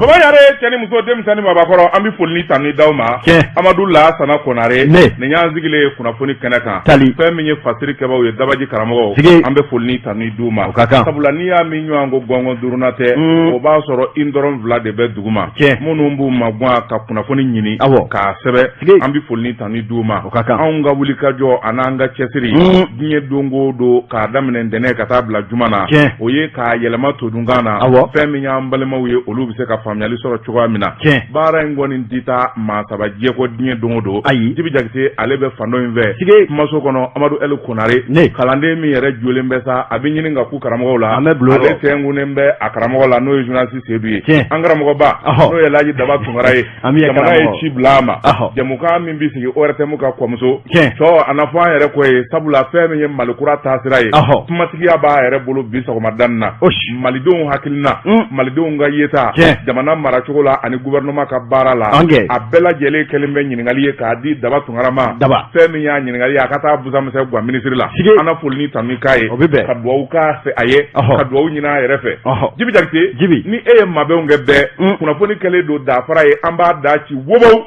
Baba Yare, cɛ ni muso, denmisɛnnin, mabakɔrɔ, an bɛ foli ni tanu d'aw ma. Amadu Lasana Konare nin y'an sigilen kunnafoni kɛnɛ kan. Fɛn min ye fasiri kɛbaw ye, dabaji karamɔgɔ, an bɛ foli ni tanu d'u ma, sabula n'i y'a min ɲɔgɔn ko gɔngɔn durunna tɛ, o b'a sɔrɔ i dɔrɔn fila de bɛ dugu ma minnu b'u magwan ka kunnafoni ɲini k'a sɛbɛn. An bɛ foli ni tanu d'u ma. Anw ka wulikajɔ a n'an ka cɛsiri diɲɛ don o don, k'a daminɛ ntɛnɛn ka taa bila juma na, o ye k'a yɛlɛma todunkan na, fɛn min y'an balimaw ye, olu bɛ se ka faamuyali sɔrɔ cogoya min na. Baara in kɔni tɛ taa maa saba jɛ kɔ diɲɛ don o don. Ayi, Jibi Jakite, ale bɛ fan dɔ in fɛ kumaso kɔnɔ. Amadu Ɛli Konare, kalanden min yɛrɛ jolen bɛ sa, a bɛ ɲini ka ku karamɔgɔw la, ale tɛnkunnen bɛ a karamɔgɔ la, n'o ye journaliste Sedu ye. An karamɔgɔba, n'o ye Laji Daba Tunkara ye, jamana ye ci bila a ma. Jɛmukan min bɛ sigi ORTM ka kɔmuso cɔ, a na fɔ an yɛrɛ kɔ ye, sabula fɛn min ye Mali kura taasira ye, kumatigiya b'a yɛrɛ bolo bi sɔgɔmada in na. Malidenw hakilina, malidenw ka yeta jamana maracogo la ani gouvernement ka baara la, a bɛɛ lajɛlen kɛlen bɛ ɲininkali ye k'a di Daba Tunkara ma. Fɛn min y'a ɲininkali ye, a ka taa Busa Misɛn Gwa minisiri la. An na foli ni tanu k'a ye, ka dugawu k'a fɛ a ye, ka dugawu ɲini a yɛrɛ fɛ. Jibi Jakite, ni e ye mabɛnw kɛ bɛɛ, kunnafoni kɛlen don dafara ye, an b'a da ci wobow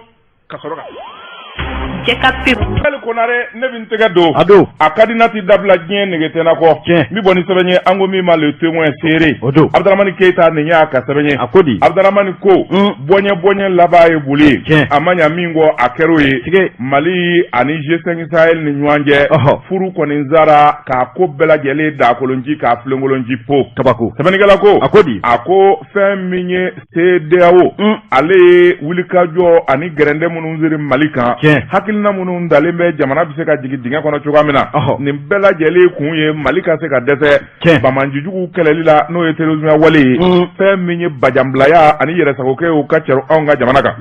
ka sɔrɔ ka Ali Konare, ne bɛ n tɛgɛ don a don. A ka di n'a ti dabila diɲɛ nege tɛ n na kɔ. N bɛ bɔ ni sɛbɛn ye, an ko min ma Le Témoin seere. O don. Abudramani Keyita, nin y'a ka sɛbɛn ye. A ko di? Abudramani ko bɔɲɛ bɔɲɛ laban ye boli ye, a ma ɲa min kɔ, a kɛr'o ye. Mali ani G5 Sahel ni ɲɔgɔn cɛ, furu kɔni sara k'a ko bɛɛ lajɛlen dakolonci k'a filenkolonci po. Kabako. Sɛbɛnnikɛla ko A ko di? A ko fɛn min ye CEDEAO, ale ye wulikajɔ ani gɛrɛndɛ minnu siri Mali kan, hakilina minnu dalen bɛ jamana bɛ se ka jigin dingɛ kɔnɔ cogoya min na, nin bɛɛ lajɛlen kun ye Mali ka se ka dɛsɛ banbaancijuguw kɛlɛli la, n'o ye terrorisme wale ye, fɛn min ye bajanbilaya ani yɛrɛsagokɛ y'o ka cɛrɔ anw ka jamana kan.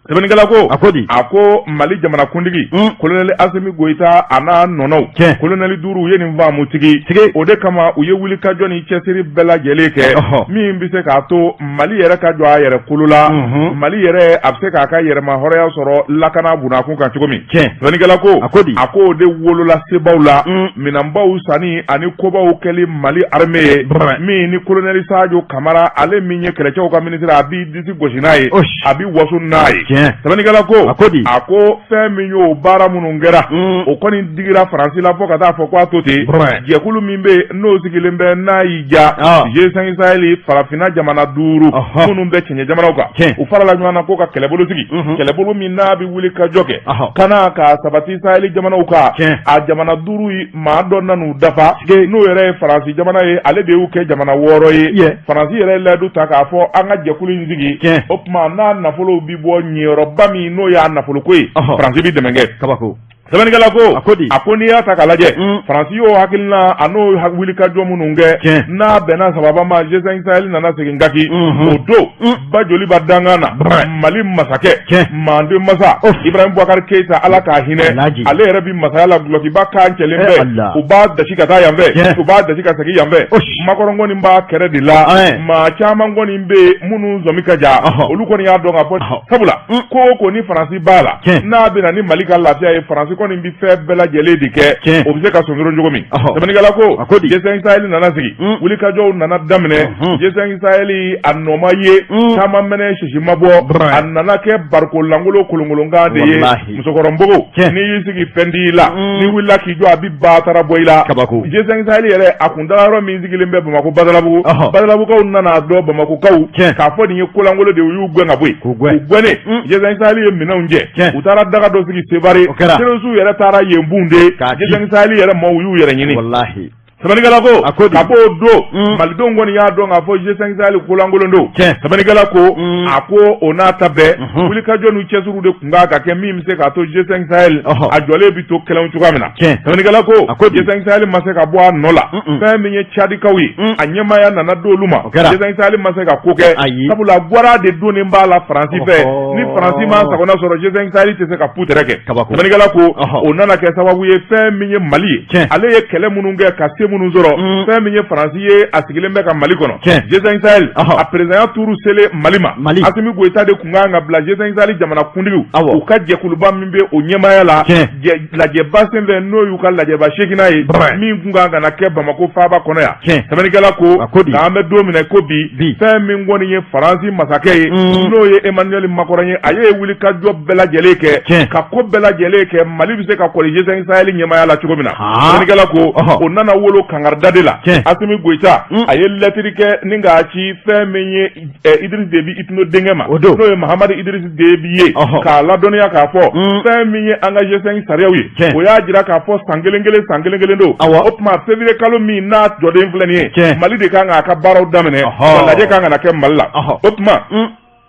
Sɛbɛnnikɛla ko A ko di? A ko Mali jamanakuntigi, colonel Asimi Goyita, a n'a nɔnɔw, colonel duuru ye nin faamu tigi. O de kama u ye wulikajɔ ni cɛsiri bɛɛ lajɛlen kɛ min bɛ se k'a to Mali yɛrɛ ka jɔ a yɛrɛ kolo la, Mali yɛrɛ a bɛ se k'a ka yɛrɛmahɔrɔnya sɔrɔ lakana bunakun kan cogo min. Sɛbɛnnikɛla ko A ko di? A ko o de wolola sebaw la, minɛnbaw sanni ani kobaw kɛli Mali armée ye, min ni colonel Sadio Kamara, ale min ye kɛlɛcɛw ka ministre, a b'i disi gosi n'a ye, a bɛ waso n'a ye. Sɛbɛnnikɛla ko A ko di? A ko fɛn min y'o baara minnu kɛra, o kɔni digira Faransi la fo ka taa fɔ k'a to ten. Jɛkulu min bɛ yen, n'o sigilen bɛ n'a y'i ja G5 Sahel, farafinna jamana duuru minnu bɛ cɛncɛn jamanaw kan, u farala ɲɔgɔn na ko ka kɛlɛbolo sigi, kɛlɛbolo min n'a bɛ wuli ka jɔ kɛ ka na ka sabati Sahel jamanaw kan. A jamana duuru maa dɔ nan'u dafa, n'o yɛrɛ ye Faransi jamana ye, ale de y'u kɛ jamana wɔɔrɔ ye. Faransi yɛrɛ ye layidu ta k'a fɔ an ka jɛkulu in sigi, o tuma n'a nafolow bi bɔ ɲɛyɔrɔba min, n'o y'a nafoloko ye, Faransi bi dɛmɛ kɛ. Kabako. Sɛbɛnnikɛla ko A ko di? A ko n'i y'a ta k'a lajɛ, Faransi y'o hakilina a n'o wulikajɔ minnu kɛ, n'a bɛnna sababa ma, G5 Sahel nana segin kaki. O don, ba joliba dankan na, Mali masakɛ, manden masa Ibrahim Boubacar Keita, Ala k'a hinɛ, ale yɛrɛ bi masaya la, gulɔkiba kan cɛlen bɛ, u b'a dasi ka taa yan fɛ, u b'a dasi ka segin yan fɛ. Macron kɔni b'a kɛrɛ de la. Maa caman kɔni bɛ yen minnu sɔmi ka ja, olu kɔni y'a dɔn ka fɔ, sabula ko o ko ni Faransi b'a la, n'a bɛ na ni Mali ka lafiya ye, Faransi kɔni bɛ fɛn bɛɛ lajɛlen de kɛ o bɛ se ka sonsoro cogo min. Sɛbɛnnikɛla ko G5 Sahel nana sigi, wulikajɔw nana daminɛ. G5 Sahel a nɔ ma ye, caman mɛnɛ sisi ma bɔ, a nana kɛ bariko lankolon kolonkolonkan de ye. Musokɔrɔnbogo, n'i y'i sigi fɛn t'i la, n'i wulila k'i jɔ, a bɛ batara bɔ i la. Kabako. G5 Sahel yɛrɛ a kun dala yɔrɔ min sigilen bɛ Bamakɔ Badalabugu, Badalabugukaw nana dɔn Bamakokaw k'a fɔ nin ye kolankolon de ye, u y'u gɛn ka bɔ yen. K'u gɛn. U gɛnnen, G5 Sahel ye minɛnw jɛ, u taara daga dɔ sigi Sevare, terrorisiw yɛrɛ taara yen bunde. G5 Sahel yɛrɛ maaw y'u yɛrɛ ɲini. Walahi. Sɛbɛnnikɛla ko A ko di? Ka b'o don, malidenw kɔni y'a dɔn k'a fɔ G5 Sahel kolankolon don. Sɛbɛnnikɛla ko a ko o n'a ta bɛɛ, wulikajɔ n'u cɛsiriw de tun kan ka kɛ min bɛ se k'a to G5 Sahel a jɔlen bɛ to kɛlɛw cogoya min na. Sɛbɛnnikɛla ko A ko di? G5 Sahel ma se ka bɔ a nɔ la. Fɛn min ye Tchadikaw ye, a ɲɛmaaya nana d'olu ma. G5 Sahel ma se ka ko kɛ, sabula gwara de donnen b'a la Faransi fɛ. Ni Faransi ma sagona sɔrɔ, G5 Sahel tɛ se ka putere kɛ. Kabako. Sɛbɛnnikɛla ko o nana kɛ sababu ye, fɛn min ye Mali ye, ale ye kɛlɛ minnu kɛ ka se minnu sɔrɔ, fɛn min ye Faransi ye, a sigilen bɛ ka Mali kɔnɔ. G5 Sahel, a présidentya turu selen Mali ma, Asimi Goyita de tun kan ka bila G5 Sahel jamana kuntigiw u ka jɛkuluba min bɛ o ɲɛmaaya la, lajɛba senfɛ, n'o y'u ka lajɛba seeginnan ye min tun kan ka na kɛ Bamakɔ faaba kɔnɔ yan. Sɛbɛnnikɛla ko nka an bɛ don min na ko bi, fɛn min kɔni ye Faransi masakɛ ye, n'o ye Emmanuel Macron ye, a ye wulikajɔ bɛɛ lajɛlen kɛ ka ko bɛɛ lajɛlen kɛ Mali bɛ se ka kɔli G5 Sahel ɲɛmaaya la cogo min na. Sɛbɛnnikɛla ko o nana wolo kangarida de la. Asimi Goyita, a ye lɛtiri kɛ ni k'a ci fɛn min ye Idriss Déby Itno denkɛ ma, n'o ye Mahamadu Idriss Déby ye, k'a ladɔnniya k'a fɔ fɛn min ye an ka G5 sariyaw ye, o y'a jira k'a fɔ san kelen kelen, san kelen kelen don. O tuma février kalo min n'a jɔden filɛ nin ye, Mali de kan k'a ka baaraw daminɛ, wa lajɛ kan ka na kɛ Mali la. O tuma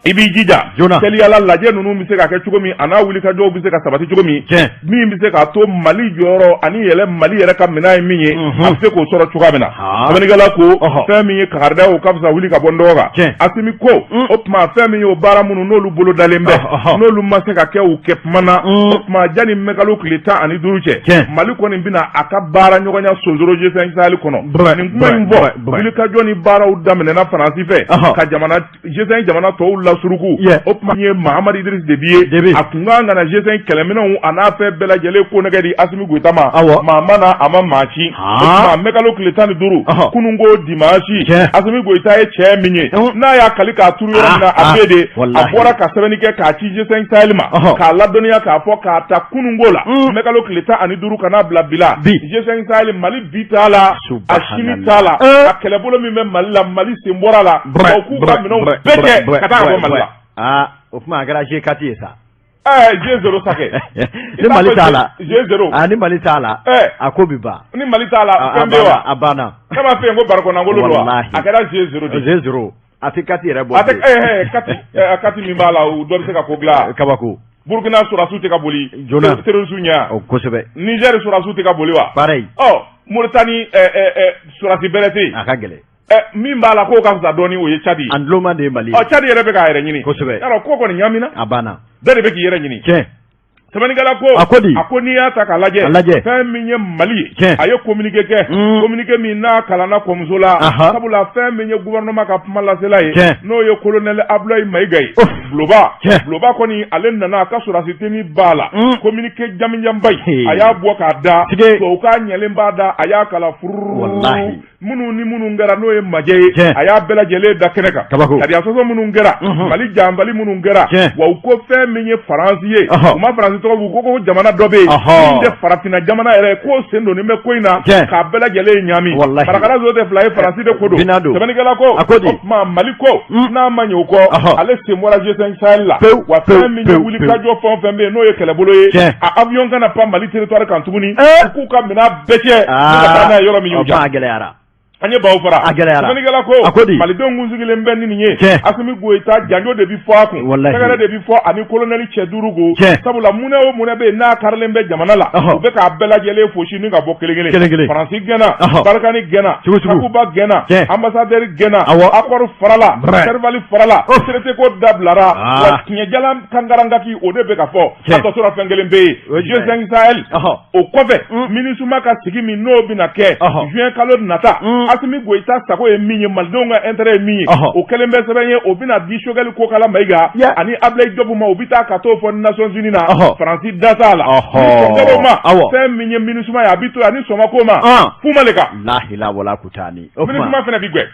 i b'i jija teliyala, lajɛ ninnu bɛ se ka kɛ cogo min, a n'a wulikajɔw bɛ se ka sabati cogo min, min bɛ se k'a to Mali jɔyɔrɔ ani yɛlɛ Mali yɛrɛ ka minɛn ye min ye, a bɛ se k'o sɔrɔ cogoya min na. Sɛbɛnnikɛla ko fɛn min ye kangarida ye, o ka fisa wuli ka bɔ n dɔgɔ kan. Asimi ko o tuma fɛn min ye o baara minnu n'olu bolo dalen bɛ, n'olu ma se ka kɛ u kɛ tuma na, o tuma janni mɛkalo tile 15 cɛ, Mali kɔni bɛna a ka baara ɲɔgɔnya sonsoro G5 Sahel kɔnɔ. Nin kuma in fɔ, wulikajɔ ni baaraw daminɛna Faransi fɛ ka jamana G5 jamana tɔw lasuruku. O tuma ye Mahamadu Idriss Déby ye, a tun kan ka na G5 kɛlɛminɛnw a n'a fɛn bɛɛ lajɛlen ko nɛgɛ di Asimi Goyita ma. Maa ma na, a ma maa ci. O tuma mɛkalo tile 15, kununko dimanche, Asimi Goyita ye cɛ min ye, n'a y'a kali k'a turu yɔrɔ min na, a bɛ de. A bɔra ka sɛbɛnni kɛ k'a ci G5 Sahel ma, k'a ladɔnniya k'a fɔ k'a ta kununko la, mɛkalo tile 15 ka n'a bila bi la, G5 Sahel, Mali bi t'a la, a sini t'a la, a kɛlɛbolo min bɛ Mali la, Mali sen bɔra la, u k'u ka minɛnw bɛɛ cɛ ka taa ka bɔ Mali la. Aa, o tuma a kɛra G4 ye sa. G0 sa kɛ. Ni Mali t'a la. G0. Aa, ni Mali t'a la. A ko bi ban. Ni Mali t'a la, fɛn bɛ wa? A banna. Ne m'a f'i ye ko barikɔnangolo don wa? A kɛra G0 de. G0. A tɛ 4 yɛrɛ bɔ. A tɛ 4 min b'a la, o dɔ bɛ se ka ko dilan. Kabako. Burukina sɔrɔdasiw tɛ ka boli joona terroriste ɲɛ. Kosɛbɛ. Niger sɔrɔdasiw tɛ ka boli wa? Pareil. Ɔ, Mauritanie sɔrɔdasi bɛrɛ tɛ yen. A ka gɛlɛn. Min b'a la k'o ka fisa dɔɔnin, o ye Tchad ye. An tuloma de ye Mali ye. Ɔ, Tchad yɛrɛ bɛ k'a yɛrɛ ɲini. Kosɛbɛ. Yarɔ, ko kɔni ɲaamina. A banna. Bɛɛ de bɛ k'i yɛrɛ ɲini. Tiɲɛ. Sɛbɛnnikɛla ko. A ko di? A ko n'i y'a ta k'a lajɛ. A lajɛ. Fɛn min ye Mali ye. Tiɲɛ. A ye communiqué kɛ. Communiqué min n'a kalanna kɔmuso la. Sabula fɛn min ye gouvernement ka kuma lasela ye. Tiɲɛ. N'o ye colonel Abdoulaye Mayiga ye. Buloba. Tiɲɛ. Buloba kɔni, ale nana a ka sɔrɔdasi tenue b'a la. Communiqué jamijanba in. A y'a bɔ k'a da. Tige. Tubabukan ɲɛlen b'a da, a y'a kalan furuu. Walahi. Minnu ni minnu kɛra, n'o ye majɛ ye, a y'a bɛɛ lajɛlen da kɛnɛ kan. Kabako. Sariya sɔsɔ minnu kɛra, Mali janfali minnu kɛra, wa u ko fɛn min ye Faransi ye, u ma Faransi tɔgɔ fɔ, u ko ko jamana dɔ bɛ yen min tɛ farafinna jamana yɛrɛ ye, k'o sen donnen bɛ ko in na k'a bɛɛ lajɛlen ɲaami. Marakala zo tɛ fila ye, Faransi de ko don. Sɛbɛnnikɛla ko o tuma Mali ko n'a ma ɲɛ o kɔ, ale sen bɔra G5 Sahel la, wa fɛn min ye wulikajɔ fɛn o fɛn bɛ yen n'o ye kɛlɛbolo ye, a avion kana pan Mali territoire kan tuguni, u k'u ka minɛn bɛɛ cɛ ka taa n'a ye yɔrɔ min y'u diya. A An ye baw fara. A gɛlɛyara. Sɛbɛnnikɛla ko. A ko di? Malidenw kun sigilen bɛ ni nin ye. Tiɲɛ. Asimi Goyita janjo de bi fɔ a kun. Walahi. Tɛgɛrɛ de bi fɔ ani kolonɛli cɛ duuru ko. Tiɲɛ. Sabula munɛ o munɛ bɛ yen n'a karilen bɛ jamana la. U bɛ k'a bɛɛ lajɛlen fosi ni ka bɔ kelen kelen. Kelen kelen. Faransi gɛnna. Barkhane gɛnna. Sugu sugu. Takuba gɛnna. Tiɲɛ. Ambassadeur gɛnna. Accord farala. Brɛ. Serval farala. Traité ko dabilara. Ah. Wa tiɲɛjalan kankarangaki o de bɛ ka fɔ. Tiɲɛ. A tɔ tora fɛn kelen bɛ yen. O ye jumɛn ye? G5 Sahel. O kɔfɛ, MINUSMA ka sigi min n'o bɛna kɛ juin kalo nata, Asimi Goyita sago ye min ye, malidenw ka intérêt ye min ye, o kɛlen bɛ sɛbɛn ye, o bɛna di Choguel Kokala Mayiga ani Ablaye Diop ma, u bɛ taa ka t'o fɔ Nations Unies na. Faransi da t'a la. Ni sɔn kɛra o ma, fɛn min ye MINUSMA ye, a bɛ to yen, ani sɔnma ko ma Fumaleka. Lahila wala kutani. MINUSMA fana bɛ gɛn.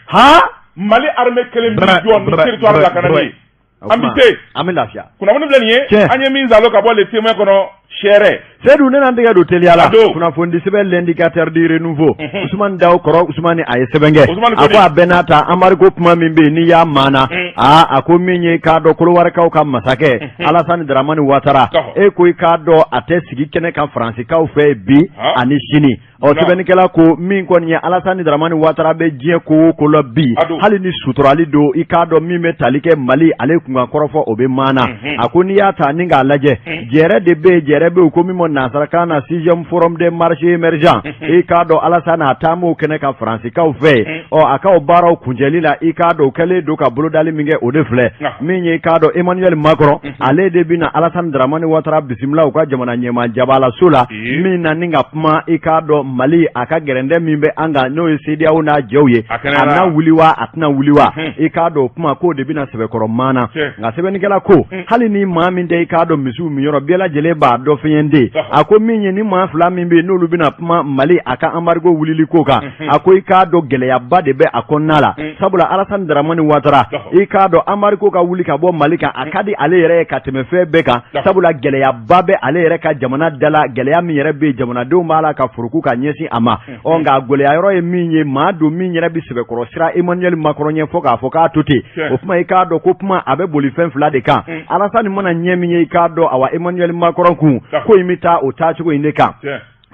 Mali armée kelen bɛ jɔ ni territoire lakanani ye. An bɛ se. An bɛ lafiya. Kunnafoni filɛ nin ye, an ye min zalo ka bɔ Le Témoin kɔnɔ sɛrɛ. Seydou, ne na n tɛgɛ don teliya la. Kunnafoni sɛbɛn L'Indicateur du Renouveau. Usumani Daw kɔrɔ Usumani, a ye sɛbɛn kɛ. A ko a bɛɛ n'a ta, embargo kuma min bɛ yen n'i y'a maana. Aa, a ko min ye k'a dɔn Kolowarikaw ka masakɛ Alasani Daramani Watara. E ko i k'a dɔn a tɛ sigi kɛnɛ kan Faransikaw fɛ bi ani sini. Ɔ, sɛbɛnnikɛla ko min kɔni ye Alasani Daramani Watara bɛ diɲɛ ko o ko la bi, hali ni suturali don, i k'a dɔn min bɛ tali kɛ Mali ale kunkan kɔrɔfɔ, o bɛ maana. A ko n'i y'a ta ni k'a lajɛ, jɛrɛ de bɛ yen, jɛrɛ bɛ yen, ko min ma nansarakan na sixième forum des marchés émergents, i k'a dɔn Alassane a taam'o kɛnɛ kan Faransikaw fɛ yen. Ɔ, a ka o baaraw kuncɛli la, i k'a dɔn o kɛlen don ka bolodali min kɛ, o de filɛ min ye. I k'a dɔn Emmanuel Macron, ale de bɛna Alassane Dramane Ouattara bisimila u ka jamana ɲɛmaa jabalaso la min na ni ka kuma, i k'a dɔn Mali a ka gɛrɛndɛ min bɛ an kan, n'o ye CEDEAO n'a jɛw ye, a na wuli wa, a tɛna wuli wa? I k'a dɔn o kuma k'o de bɛna sɛbɛkɔrɔ maana. Nka sɛbɛnnikɛla ko hali ni maa min tɛ, i k'a dɔn misiw minyɔrɔ bɛɛ lajɛlen b'a dɔn fiɲɛ den. A ko min ye ni maa fila min bɛ yen, n'olu bɛna kuma Mali a ka embargo wulili ko kan, a ko i k'a dɔn gɛlɛyaba de bɛ a kɔnɔna la, sabula Alassane Dramane Ouattara, i k'a dɔn embargo ka wuli ka bɔ Mali kan, a ka di ale yɛrɛ ye ka tɛmɛ fɛn bɛɛ kan, sabula gɛlɛyaba bɛ ale yɛrɛ ka jamana da la, gɛlɛya min yɛrɛ bɛ yen, jamanadenw b'a la ka furuku ka ɲɛsin a ma. Ɔ, nka gɛlɛya yɔrɔ ye min ye, maa don min yɛrɛ bɛ sɛbɛkɔrɔ siran Emmanuel Macron ɲɛ fɔ k'a fɔ k'a to ten. O kuma, i k'a dɔn ko kuma a bɛ boli fɛn fila de kan. Alassane mana ɲɛ min ye, i k'a dɔn awa Emmanuel Macron kun, ko in bɛ taa o taacogo in de kan.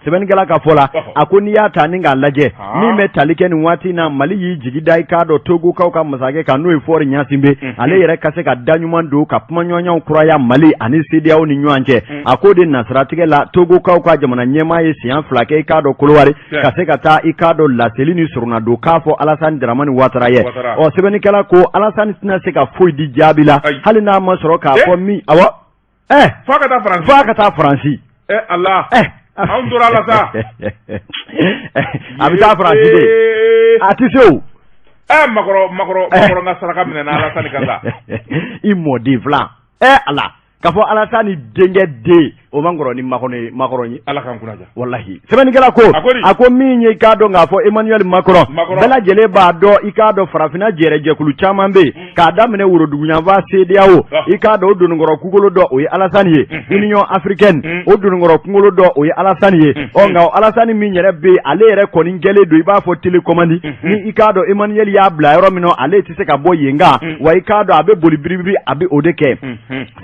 Sɛbɛnnikɛla ka fɔ la, a ko n'i y'a ta ni k'a lajɛ, min bɛ tali kɛ nin waati na, Mali y'i jigi da, i k'a dɔn Togokaw ka masakɛ kan, n'o ye Faure Gnassingbé, ale yɛrɛ ka se ka da ɲuman don ka kumaɲɔgɔnyaw kuraya Mali ani CEDEAO ni ɲɔgɔn cɛ. A k'o de nasiratigɛ la, Togokaw ka jamana ɲɛmaa ye siɲɛ fila kɛ, i k'a dɔn Kolowari, ka se ka taa, i k'a dɔn laseli ni surunadon k'a fɔ Alassane Dramane Ouattara ye. Ɔ, sɛbɛnnikɛla ko Alassane tɛna se ka foyi di jaabi la, hali n'a ma sɔrɔ k'a fɔ min, awɔ, f'a ka taa Faransi, f'a ka taa Faransi. Ala, anw tora la sa. A bɛ taa Faransi de, a tɛ se o. Macron, Macron, Macron ka saraka minɛ na Alassane kan sa. I mɔden filan, Ala, k'a fɔ Alassane denkɛ den, o man kɔrɔ ni Macron ye, Macron ye. Ala k'an kunna diya. Walahi, sɛbɛnnikɛla ko, a ko min ye, i k'a dɔn k'a fɔ Emmanuel Macron, bɛɛ lajɛlen b'a dɔn, i k'a dɔn farafinna jɛrɛjɛkulu caman bɛ yen, k'a daminɛ woroduguyanfan CEDEAO, i k'a dɔn o dononkɔrɔ kunkolo dɔ, o ye Alassane ye, Union africaine, o dononkɔrɔ kunkolo dɔ, o ye Alassane ye. Ɔ, nka o Alassane min yɛrɛ bɛ yen, ale yɛrɛ kɔni kɛlen don i b'a fɔ télécommande ni, i k'a dɔn Emmanuel y'a bila yɔrɔ min na, ale tɛ se ka bɔ yen kan wa. I k'a dɔn a bɛ boli biribiri, a bɛ o de kɛ.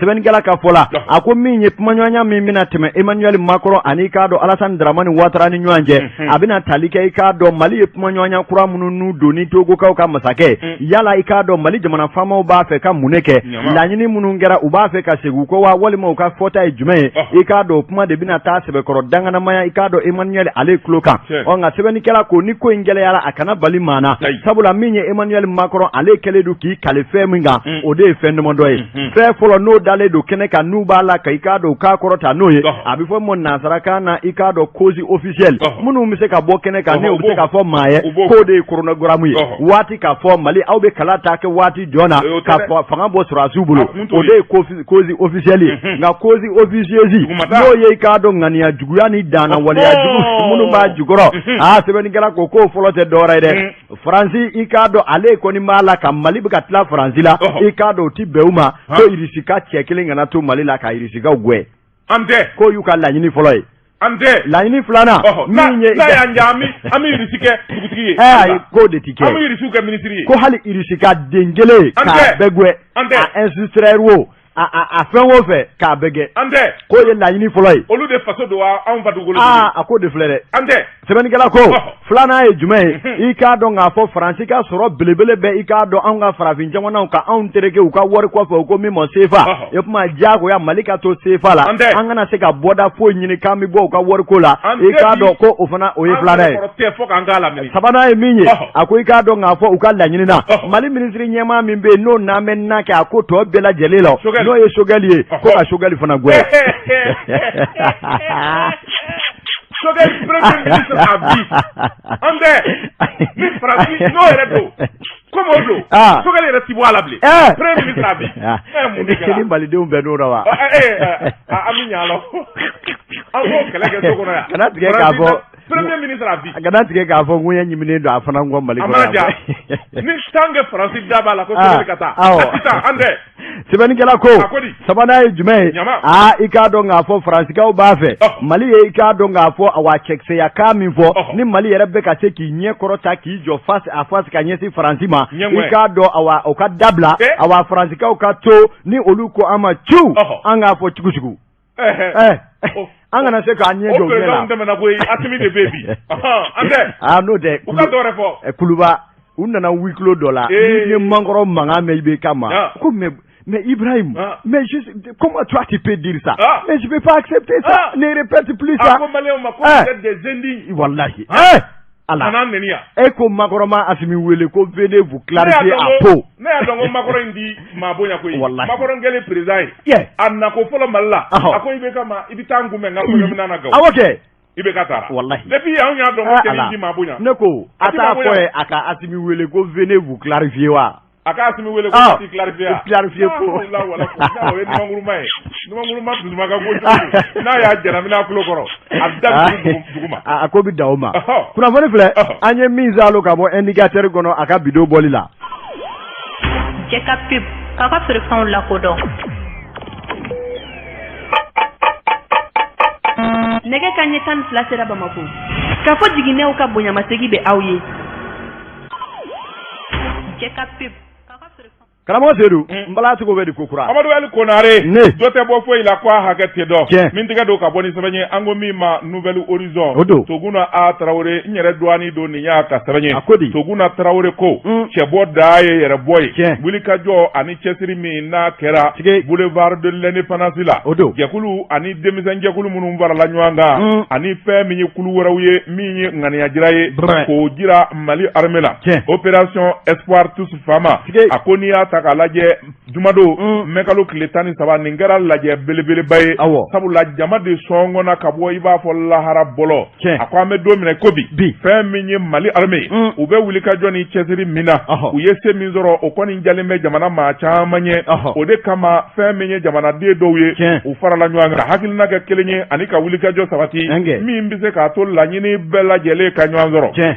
Sɛbɛnnikɛla ka fɔ la, a ko min ye kumaɲɔgɔnya min bɛna tɛmɛ Emmanuel Macron ani, i k'a dɔn Alassane Dramane Ouattara ni ɲɔgɔn cɛ, a bɛna tali kɛ, i k'a dɔn Mali ye kumaɲɔgɔnya kura minnu n'u don ni Togokaw ka masakɛ, yala i k'a dɔn Mali jamana faamaw b'a fɛ ka mun de kɛ, laɲini minnu kɛra, u b'a fɛ ka segin u kɔ wa, walima u ka fɔta ye jumɛn ye? I k'a dɔn o kuma de bɛna taa sɛbɛkɔrɔ danganamaya, i k'a dɔn Emmanuel ale tulo kan. Ɔ, nka sɛbɛnnikɛla ko ni ko in gɛlɛyara, a kana bali maa na, sabula min ye Emmanuel Macron, ale kɛlen don k'i kali fɛn min kan, o de ye fɛn damadɔ ye. Fɛn fɔlɔ n'o dalen don kɛnɛ kan, n'u b'a la ka, i k'a dɔn u k'a kɔrɔta n'o ye, a bɛ fɔ ma nansarakan na, i k'a dɔn cause officielle, minnu bɛ se ka bɔ kɛnɛ kan, n'u bɛ se ka fɔ maa ye k'o de ye chronogramme ye, waati k'a fɔ Mali aw bɛ kala ta kɛ waati jɔn na ka fanga bɔ sɔrɔdasiw bolo, o de ye cause officielle ye. Nka cause officieuse, n'o ye, i k'a dɔn ŋaniya juguya ni danna waleya jugu minnu b'a jukɔrɔ, aa, sɛbɛnnikɛla ko k'o fɔlɔ tɛ dɔwɛrɛ ye dɛ. Faransi, i k'a dɔn ale kɔni b'a la ka Mali bɛ ka tila Faransi la, i k'a dɔn o ti bɛn u ma, ko Irisi ka cɛ kelen kana to Mali la ka Irisikaw gɛn. An tɛ. K'o y'u ka laɲini fɔlɔ ye. An tɛ. Laɲini filanan min ye, n'a y'an diya, an bɛ Irisi kɛ dugutigi ye. Ayi, k'o de ti kɛ. An bɛ Irisiw kɛ minisiri ye. Ko hali Irisi ka den kelen k'a bɛɛ gɛn. An tɛ. A instructeur wo, a fɛn o fɛn k'a bɛɛ gɛn. An tɛ. K'o ye laɲini fɔlɔ ye. Olu de faso don wa, anw fa dugukolo. Aa, a k'o de filɛ dɛ. An tɛ. Sɛbɛnnikɛla ko filanan ye jumɛn ye? I k'a dɔn k'a fɔ Faransi ka sɔrɔ belebele bɛ, i k'a dɔn anw ka farafin jamanaw ka anw tereke u ka wari kɔfɛ, u ko min ma CFA. O tuma diyagoya Mali ka to CFA la, an kana se ka bɔda foyi ɲini k'an bɛ bɔ u ka wariko la. I k'a dɔn ko o fana, o ye filanan ye. Sabanan ye min ye, a ko i k'a dɔn k'a fɔ u ka laɲini na, Mali minisiri ɲɛmaa min bɛ yen, n'o n'an bɛ na kɛ a ko tɔ bɛɛ lajɛlen la, n'o ye Choguel ye, ko ka Choguel fana gɛn. Choguel premier ministre à vie. An tɛ ni Faransi n'o yɛrɛ don, comme o don, Choguel yɛrɛ ti bɔ a la bilen. Premier ministre à vie. Mun de kɛra? Ni Malidenw bɛn n'o la wa? An bɛ ɲɛ a la, an b'o kɛlɛ kɛ so kɔnɔ yan. Kana tigɛ k'a fɔ. Premier ministre à vie. A kana tigɛ k'a fɔ ŋuɲɛ ɲiminen don a fana kɔ Mali kɔnɔ. A mana ja ni tant que Faransi da b'a la ko Choguel ka taa. Awɔ. A ti taa, an tɛ. Sɛbɛnnikɛla ko sabanan ye jumɛn ye? Aa, i k'a dɔn k'a fɔ Faransikaw b'a fɛ Mali ye, i k'a dɔn k'a fɔ awa cɛkisɛya kan min fɔ ni Mali yɛrɛ bɛ ka se k'i ɲɛ kɔrɔta k'i jɔ face à face ka ɲɛsin Faransi ma, i k'a dɔn awa o ka dabila, awa Faransikaw ka to ni olu ko an ma ciw, an k'a fɔ cogo an kana se k'an ɲɛ jɔ u ɲɛ la. O tɛmɛna koyi, Asimi de bɛ yen bi. An tɛ. Aa, n'o tɛ. U ka dɔ wɛrɛ fɔ. Kuluba, u nana huis clos dɔ la. N'i ye Macron mankan mɛn IBK ma. Ko mais Mais Ibrahim, mais juste, comment toi tu peux dire ça? Mais je peux pas accepter ça. Ne répète plus ça. A ko maliyɛnw ma ko vous êtes des indignes. Wallahi. Ala. Kana neni yan. E ko Macron ma Assimi wele ko venez vous clarifier à Pau. Ne y'a dɔn ko Macron in di maa bonya koyi. Wallahi. Macron kɛlen président ye. A nako fɔlɔ Mali la. A ko IBK ma i bɛ taa n kunbɛn n ka kɔɲɔminɛn na Gawo. Awɔ kɛ. IBK taara. Wallahi. Depuis anw y'a dɔn ko cɛnin di maa bonya. Ne ko a t'a fɔ ye a ka Assimi wele ko venez vous clarifier wa. A ka Assimi wele ko k'i clarifier. Clarifier ko. La wala o ye numankuruma ye. Numankuruma dusuma ka go cogo n'a y'a jarabi n'a tulo kɔrɔ a bɛ da duguma. A ko bɛ da o ma. Kunnafoni filɛ an ye min zalo ka bɔ indicateur kɔnɔ a ka bidon bɔli la. Jɛ ka pub k'a ka feerefɛnw lakodɔn. Nɛgɛ ka ɲɛ 12 sera Bamakɔ. K'a fɔ jiginɛw ka bonyamasegin bɛ aw ye. Jɛ ka pub. Karamɔgɔ Seydou n bala cogo bɛ di ko kura. Amadu Ali Konare dɔ tɛ bɔ foyi la ko a hakɛ tɛ dɔn. Min tɛgɛ don ka bɔ ni sɛbɛn ye an ko min ma Nouvel Horizon. O don. Toguna A Tarawele n yɛrɛ dɔgɔnin don nin y'a ka sɛbɛn ye. A ko di. Toguna Tarawele ko. Cɛbɔ da ye yɛrɛ bɔ ye. Tiɲɛ. Wulikajɔ ani cɛsiri min n'a kɛra. Tigi. Boulevard de l'Indépendance la. O don. Jɛkulu ani denmisɛnjɛkulu minnu farala ɲɔgɔn kan. Ani fɛn min ye kulu wɛrɛw ye min ye ŋaniya jira ye. K'o jira Mali armée la. Tiɲɛ. Opération Espoir tous Fama. Tigi. A ko n'i y'a ta k'a lajɛ jumadon mɛkalo tile 13 nin kɛra lajɛ belebeleba ye. Awɔ. Sabula jama de sɔngɔnna ka bɔ i b'a fɔ lahara bɔlɔ. Tiɲɛ. A ko an bɛ don min na ko bi. Fɛn min ye Mali armée ye. U bɛ wulikajɔ ni cɛsiri min na. U ye se min sɔrɔ o kɔni jalen bɛ jamana maa caman ye. O de kama fɛn min ye jamanaden dɔw ye. Tiɲɛ. U farala ɲɔgɔn kan ka hakilina kɛ kelen ye ani ka wulikajɔ sabati. Min bɛ se k'a to laɲini bɛɛ lajɛlen ka ɲɔgɔn sɔrɔ. Tiɲɛ.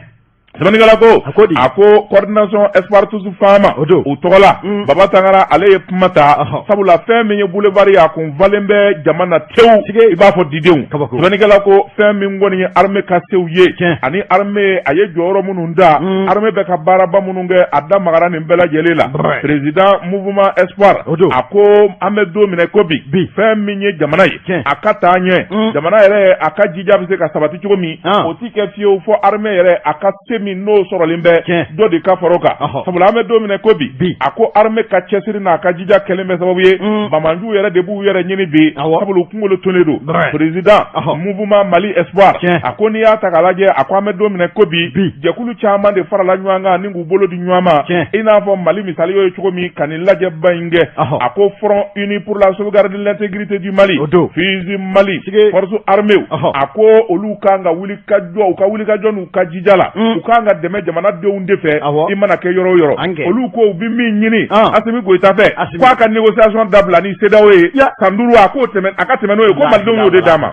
Sɛbɛnnikɛla ko a ko coordination Espoir tous Fama o don u tɔgɔ la Baba Tangara ale ye kuma ta sabula fɛn min ye boulevard ye a kun falen bɛ jama na tewu i b'a fɔ didenw. Sɛbɛnnikɛla ko fɛn min kɔni ye armée ka sew ye ani armée a ye jɔyɔrɔ minnu da armée bɛ ka baaraba minnu kɛ a da magara nin bɛɛ lajɛlen la. Président mouvement Espoir a ko an bɛ don min na ko bi fɛn min ye jamana ye a ka taa ɲɛ jamana yɛrɛ a ka jija bɛ se ka sabati cogo min o ti kɛ fiyewu fɔ armée yɛrɛ a ka se min n'o sɔrɔlen bɛ dɔ de ka fara o kan. Sabula an bɛ don min na ko bi a ko armée ka cɛsiri n'a ka jija kɛlen bɛ sababu ye banbaanciw yɛrɛ de b'u yɛrɛ ɲini bi sabula u kunkolo tonnen don. Président mouvement Mali Espoir a ko n'i y'a ta k'a lajɛ a ko an bɛ don min na ko bi jɛkulu caman de farala ɲɔgɔn kan ni k'u bolo di ɲɔgɔn ma i n'a fɔ Mali misali ye cogo min ka nin lajɛba in kɛ. A ko Front uni pour la sauvegarde de l'intégrité du Mali FUSI Mali force armée a ko olu kan ka wuli ka jɔ u ka wuli ka jɔ n'u ka jija la u kan ka dɛmɛ jamanadenw de fɛ i mana kɛ yɔrɔ o yɔrɔ. Olu ko u bɛ min ɲini Assimi Goïta fɛ k'a ka négociation dabila ni CEDEAO ye san 5 a k'o tɛmɛ a ka tɛmɛ n'o ye ko malidenw y'o de d'a ma.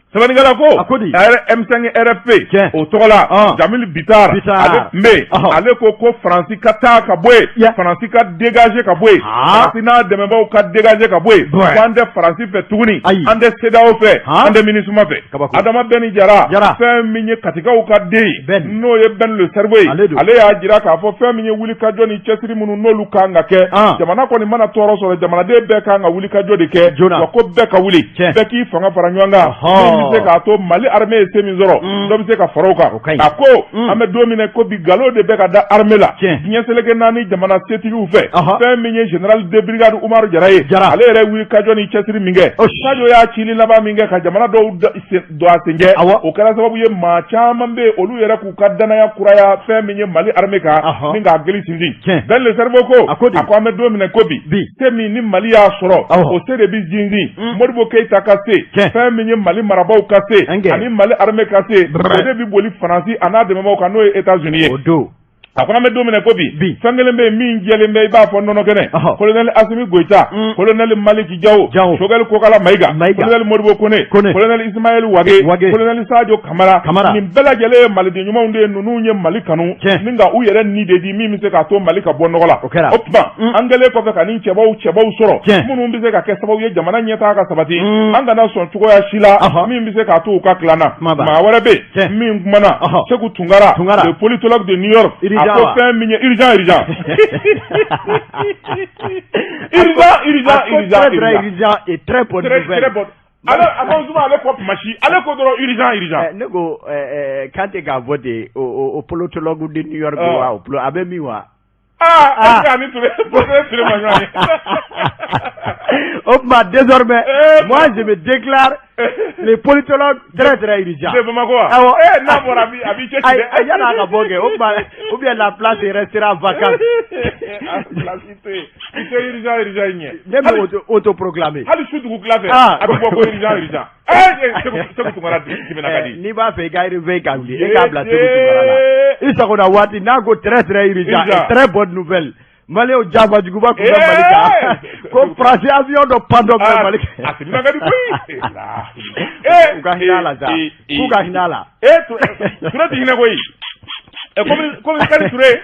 Sɛbɛnnikɛla ko M5 RFP o tɔgɔ la Jamil Bitar ale tun bɛ yen ale ko ko Faransi ka taa ka bɔ yen Faransi ka dégager ka bɔ yen Faransi n'a dɛmɛbaaw ka dégager ka bɔ yen ko an tɛ Faransi fɛ tuguni an tɛ CEDEAO fɛ an tɛ MINUSMA fɛ. Adama Bɛni Jara fɛn min ye Katikaw ka den ye n'o ye Ben le cerveau ye ale y'a jira k'a fɔ fɛn min ye wulikajɔ ni cɛsiri minnu n'olu kan ka kɛ jamana kɔni mana tɔɔrɔ sɔrɔ jamanaden bɛɛ kan ka wulikajɔ de kɛ wa ko bɛɛ ka wuli bɛɛ k'i fanga fara ɲɔgɔn kan min bɛ se k'a to Mali armée ye se min sɔrɔ dɔ bɛ se ka fara o kan. A ko an bɛ don min na ko bi nkalon de bɛ ka da armée la diɲɛ seleke naani jamana setigiw fɛ fɛn min ye général de brigade Umaru Jara ye ale yɛrɛ wulikajɔ ni cɛsiri min kɛ Sadio y'a cili laban min kɛ ka jamana dɔw don a sencɛ o kɛra sababu ye maa caman bɛ yen olu yɛrɛ k'u ka danaya kuraya fɛn min ye Mali armée kan ni k'a gili sinsin. Ben le cerveau ko a ko an bɛ don min na ko bi se min ni Mali y'a sɔrɔ o se de bɛ sinsin Modibo Keyita ka se fɛn min ye Mali marabaaw ka se ani Mali armée ka se o de bɛ boli Faransi a n'a dɛmɛbaaw kan n'o ye États-Unis ye. A ko an bɛ don min na ko bi fɛn kelen bɛ yen min jɛlen bɛ i b'a fɔ nɔnɔ kɛnɛ colonel Assimi Goïta colonel Malick Diaw Choguel Kokalla Maïga colonel Modibo Kone colonel Ismaël Wagué colonel Sadio Camara nin bɛɛ lajɛlen ye maliden ɲumanw de ye ninnu ye Mali kanu ni ka u yɛrɛ ni de di min bɛ se k'a to Mali ka bɔ nɔgɔ la. O tuma an kɛlen kɔfɛ ka nin cɛbaw sɔrɔ minnu bɛ se ka kɛ sababu ye jamana ɲɛtaa ka sabati an kana sɔn cogoya si la min bɛ se k'a to u ka tila an na. Maa wɛrɛ bɛ yen min kumana Sekou Tounkara le politologue de New York a ko fɛn min ye urgent urgent urgent urgent urgent très urgent et très bonne nouvelle. Très bonne. Ale a ko Zuma ale ko kuma si ale ko dɔrɔn urgent urgent. Ne ko Kante k'a fɔ ten o politologue de New York wa a bɛ min wa. Aa, est-ce que ani Touré, Touré ma ɲɔgɔn ye? O tuma, désormais, moi, je me déclare le politologue très très urgent. De Bamakɔ wa? Awɔ. Eh, n'a bɔra, a b'i cɛ ci Ayi, dɛ. ayi, yan'a ka bɔ kɛ, o tuma, ou bien la place restera vacante. A place tɛ yen. I tɛ urgent urgent in ɲɛ. Ne bɛ auto proclamer. Hali su dugu tila fɛ, a bɛ bɔ ko urgent urgent. Eh, Segu Tunkara dimina ka di. N'i b'a fɛ i ka réveil ka wuli, e k'a bila Segu Tunkara la. I sagona waati n'a ko très très urgent Urgent. Et très bonne nouvelle. Maliyɛnw, jabajuguba tun bɛ Mali kan ko Faransi avion dɔ pantɔ bɛ Mali kan. A timina ka di koyi. U ka hinɛ a la sa, k'u ka hinɛ a la. Eh, Touré ti hinɛ koyi. Eh, komi Kari Touré.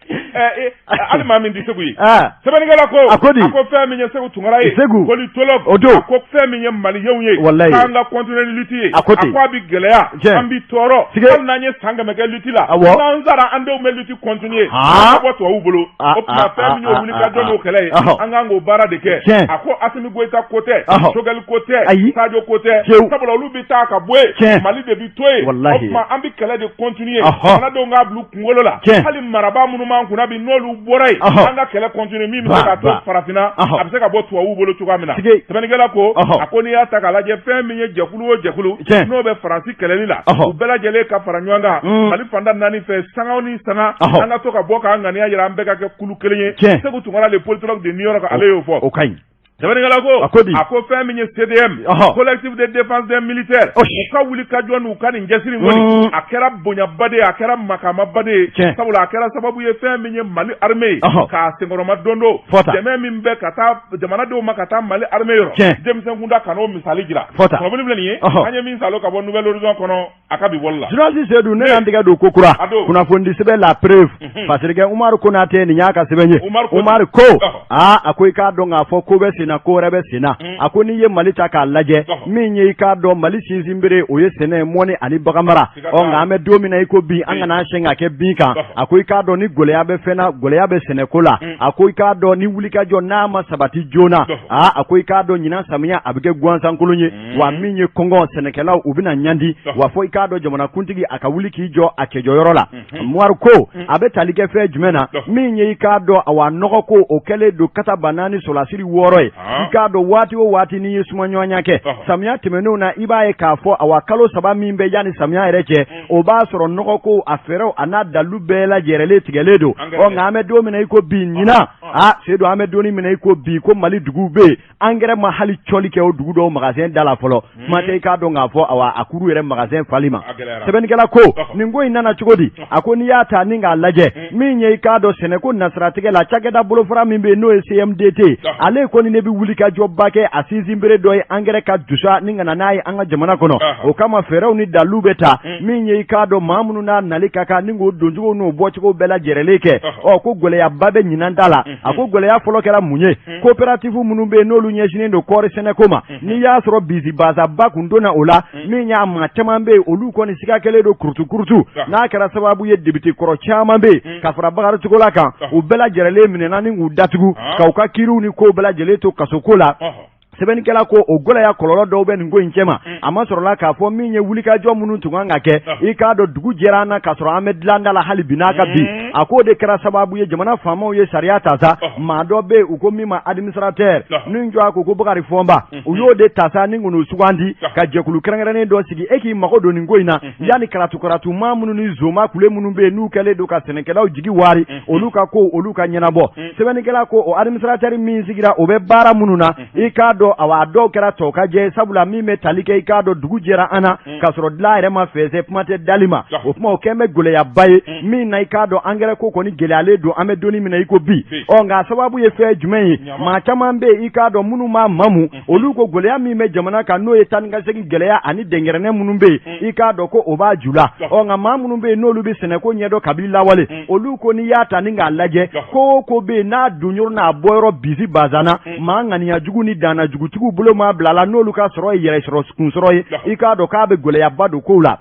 Eh, hali maa min tɛ Segu ye. Sɛbɛnnikɛla ko. A ko di? A ko fɛn min ye Segu Tunkara ye. Segu. Politologue. O don. A ko fɛn min ye Maliyɛnw ye. Walayi. K'an ka continuer ni lutte ye. A ko ten. A ko a bɛ gɛlɛya. An bɛ tɔɔrɔ. Hali n'an ye san 100 kɛ lutte la. N'an sara, an denw bɛ lutte continuer. An ka bɔ tubabuw bolo. O tuma, fɛn min y'o wuli ka jɔ n'o kɛlɛ ye. An kan k'o baara de kɛ. A ko Asimi Goyita ko tɛ. Choguel ko tɛ. Ayi. Sadio ko tɛ. Sabula olu bɛ taa ka bɔ yen. Mali de bɛ to yen. O tuma, an bɛ kɛlɛ de continuer. Jamanadenw k'a bila u kunkolo la. Hali marabaa minnu b'an kunna bi, n'olu bɔra yen. An ka kɛlɛ continuer min bɛ se k'a to farafinna a bɛ se ka bɔ tubabuw bolo cogoya min na. Sɛbɛnnikɛla ko, a ko n'i y'a ta k'a lajɛ, fɛn min ye jɛkulu o jɛkulu n'o bɛ Faransi kɛlɛli la, u bɛɛ lajɛlen ka fara ɲɔgɔn kan Mali fanda naani fɛ, sanga ni sanga, an ka to ka bɔ k'an ŋaniya jira, an bɛɛ ka kɛ kulu kelen ye. Segu Tunkara, le politologue de New York, ale y'o fɔ. O ka ɲi. Sɛbɛnnikɛla ko, A ko di? A ko fɛn min ye CDM, Collectif de défense des militaires, u ka wuli ka jɔ n'u ka nin cɛsiri kɔni, a kɛra bonyaba de ye, a kɛra makamaba de ye, sabula a kɛra sababu ye fɛn min ye Mali armée ye k'a senkɔrɔma don don Fɔta. dɛmɛ min bɛ ka taa jamanadenw ma ka taa Mali armée yɔrɔ, denmisɛn kunda kan'o misali jira. Fɔta. Kunnafoni filɛ nin ye, an ye min salo ka bɔ Nouvel Horizon kɔnɔ a ka bi bɔli la. Journaliste Seydou, ne y'an tigɛ don ko kura. A don. Kunnafoni sɛbɛn La Preuve, Fasirikɛ Umaru Konate, nin y'a ka sɛbɛn ye. Umaru ko. Umaru ko, aa, a ko i k'a dɔn k'a fɔ ko bɛ sen na, ko wɛrɛ bɛ sen na. A ko n'i ye Mali ta k'a lajɛ, min ye i k'a dɔn Mali sinsinbere, o ye sɛnɛ, mɔni ani baganmara. Siga Ɔ, t'a la. nka an bɛ don min na i ko bi, an kana an sɛn ka kɛ bin kan. A ko i k'a dɔn ni gɛlɛya bɛ fɛn na, gɛlɛya bɛ sɛnɛko la. A ko i k'a dɔn ni wulikajɔ n'a ma sabati joona, aa, a ko i k'a dɔn ɲinan samiya a bɛ kɛ gansankolon ye. Wa min ye kɔngɔ, sɛnɛkɛlaw u bɛna ɲandi. Wa fɔ i k'a dɔn jamanakuntigi a ka wuli k'i jɔ a cɛjɔyɔrɔ la. Umaru ko a bɛ tali kɛ fɛn jumɛn na? Min ye i k'a dɔn, awa, nɔgɔ ko o kɛlen don kasa ba naani sɔlasiri wɔɔrɔ ye. I k'a dɔn waati o waati n'i ye sumaɲɔgɔnya kɛ samiya tɛmɛnenw na, i b'a ye k'a fɔ, awa, kalo 3 min bɛ yanni samiya yɛrɛ cɛ, o b'a sɔrɔ nɔgɔ ko a fɛɛrɛw a n'a dalilu bɛɛ lajɛrɛlen tigɛlen don. Ɔ, nka an bɛ don min na i ko bi, ɲinan, a Seydou, an bɛ don min na i ko bi, ko Mali duguw bɛ yen, angɛrɛ ma hali cɔli kɛ o dugu dɔw magasin da la fɔlɔ. Kuma tɛ i k'a dɔn k'a fɔ, awa, a kuru yɛrɛ magasin fali ma. A gɛlɛyara. Sɛbɛnnikɛla ko nin ko in nana cogo di? A ko n'i y'a ta ni k'a lajɛ, min ye i k'a dɔn sɛnɛko nasiratigɛ la, cakɛda bolofara min bɛ yen n'o ye CMDT, ale kɔni ne bɛ wuli ka jɔba kɛ, a sinsinbere dɔ ye angɛrɛ ka dusa ni ka na n'a ye an ka jamana kɔnɔ. O kama fɛɛrɛw ni dalilu bɛ ta. Min ye i k'a dɔn maa minnu n'a nali ka kan ni k'o doncogo n'o bɔcogo bɛɛ lajɛrɛlen kɛ. Ɔ, ko gɛlɛyaba bɛ ɲinan ta la. A ko gɛlɛya fɔlɔ kɛra mun ye? Coopérative minnu bɛ yen n'olu ɲɛsinnen don kɔɔri sɛnɛko ma, n'i y'a sɔrɔ bisibasaba kun donna o la, min y'a maa caman bɛ yen, olu kɔni siga kɛlen don kurutu kurutu. N'a kɛra sababu ye député kɔrɔ caman bɛ yen ka fara Bakari Togola kan, u bɛɛ lajɛrɛlen minɛna ni k'u datugu k'u ka kiiriw ni kow bɛɛ lajɛlen to kasoko la. Sɛbɛnnikɛla ko o gɛlɛya kɔlɔlɔ dɔw bɛ nin ko in cɛma. A ma sɔrɔla k'a fɔ min ye wulikajɔ minnu tun kan ka kɛ, i k'a dɔn dugu jɛra an na k'a sɔrɔ an bɛ dilanda la hali bi n'a ka bi. A k'o de kɛra sababu ye jamana faamaw ye sariya ta sa. Maa dɔ bɛ yen, u ko min ma administrateur, ni jɔ a ko ko Bakari Fɔnba, u y'o de ta sa ni k'o sugandi ka jɛkulu kɛrɛnkɛrɛnnen dɔ sigi e k'i mago don nin ko in na, yanni karatu karatu maa minnu ni zoma kule minnu bɛ yen n'u kɛlen don ka sɛnɛkɛlaw jigi wari, olu ka ko olu ka ɲɛnabɔ. Sɛbɛnnikɛla ko o administrateur min sigira, o bɛ baara minnu na, i k'a dɔn, awa, a dɔw kɛra tɔ ka jɛ, sabula min bɛ tali kɛ, i k'a dɔn dugu jɛra an na k'a sɔrɔ dilan yɛrɛ ma fɛnsɛ, kuma tɛ dali ma. O kuma o kɛn bɛ gɛlɛyaba ye min na, i k'a dɔn angɛrɛ ko kɔni gɛlɛyalen don, an bɛ donni min na i ko bi. Ɔ, nka a sababu ye fɛn jumɛn ye? Maa caman bɛ yen, i k'a dɔn minnu m'a mamu, olu ko gɛlɛya min bɛ jamana kan, n'o ye taa ni ka segin gɛlɛya ani dɛnkɛrɛnɛ minnu bɛ yen, i k'a dɔn ko o b'a ju la. Ɔ, nka maa minnu bɛ yen n'olu bɛ sɛnɛko ɲɛdɔn kabini lawale, olu ko n'i y'a ta ni k'a lajɛ, ko o ko bɛ yen n'a donyɔrɔ n'a bɔyɔrɔ bisi bazana, maa ŋaniya jugu ni danna jugu. dugutigiw bolo ma bila la, n'olu ka sɔrɔ ye yɛrɛ sɔrɔ kunsɔrɔ ye, i k'a dɔn k'a bɛ gɛlɛyaba don kow la.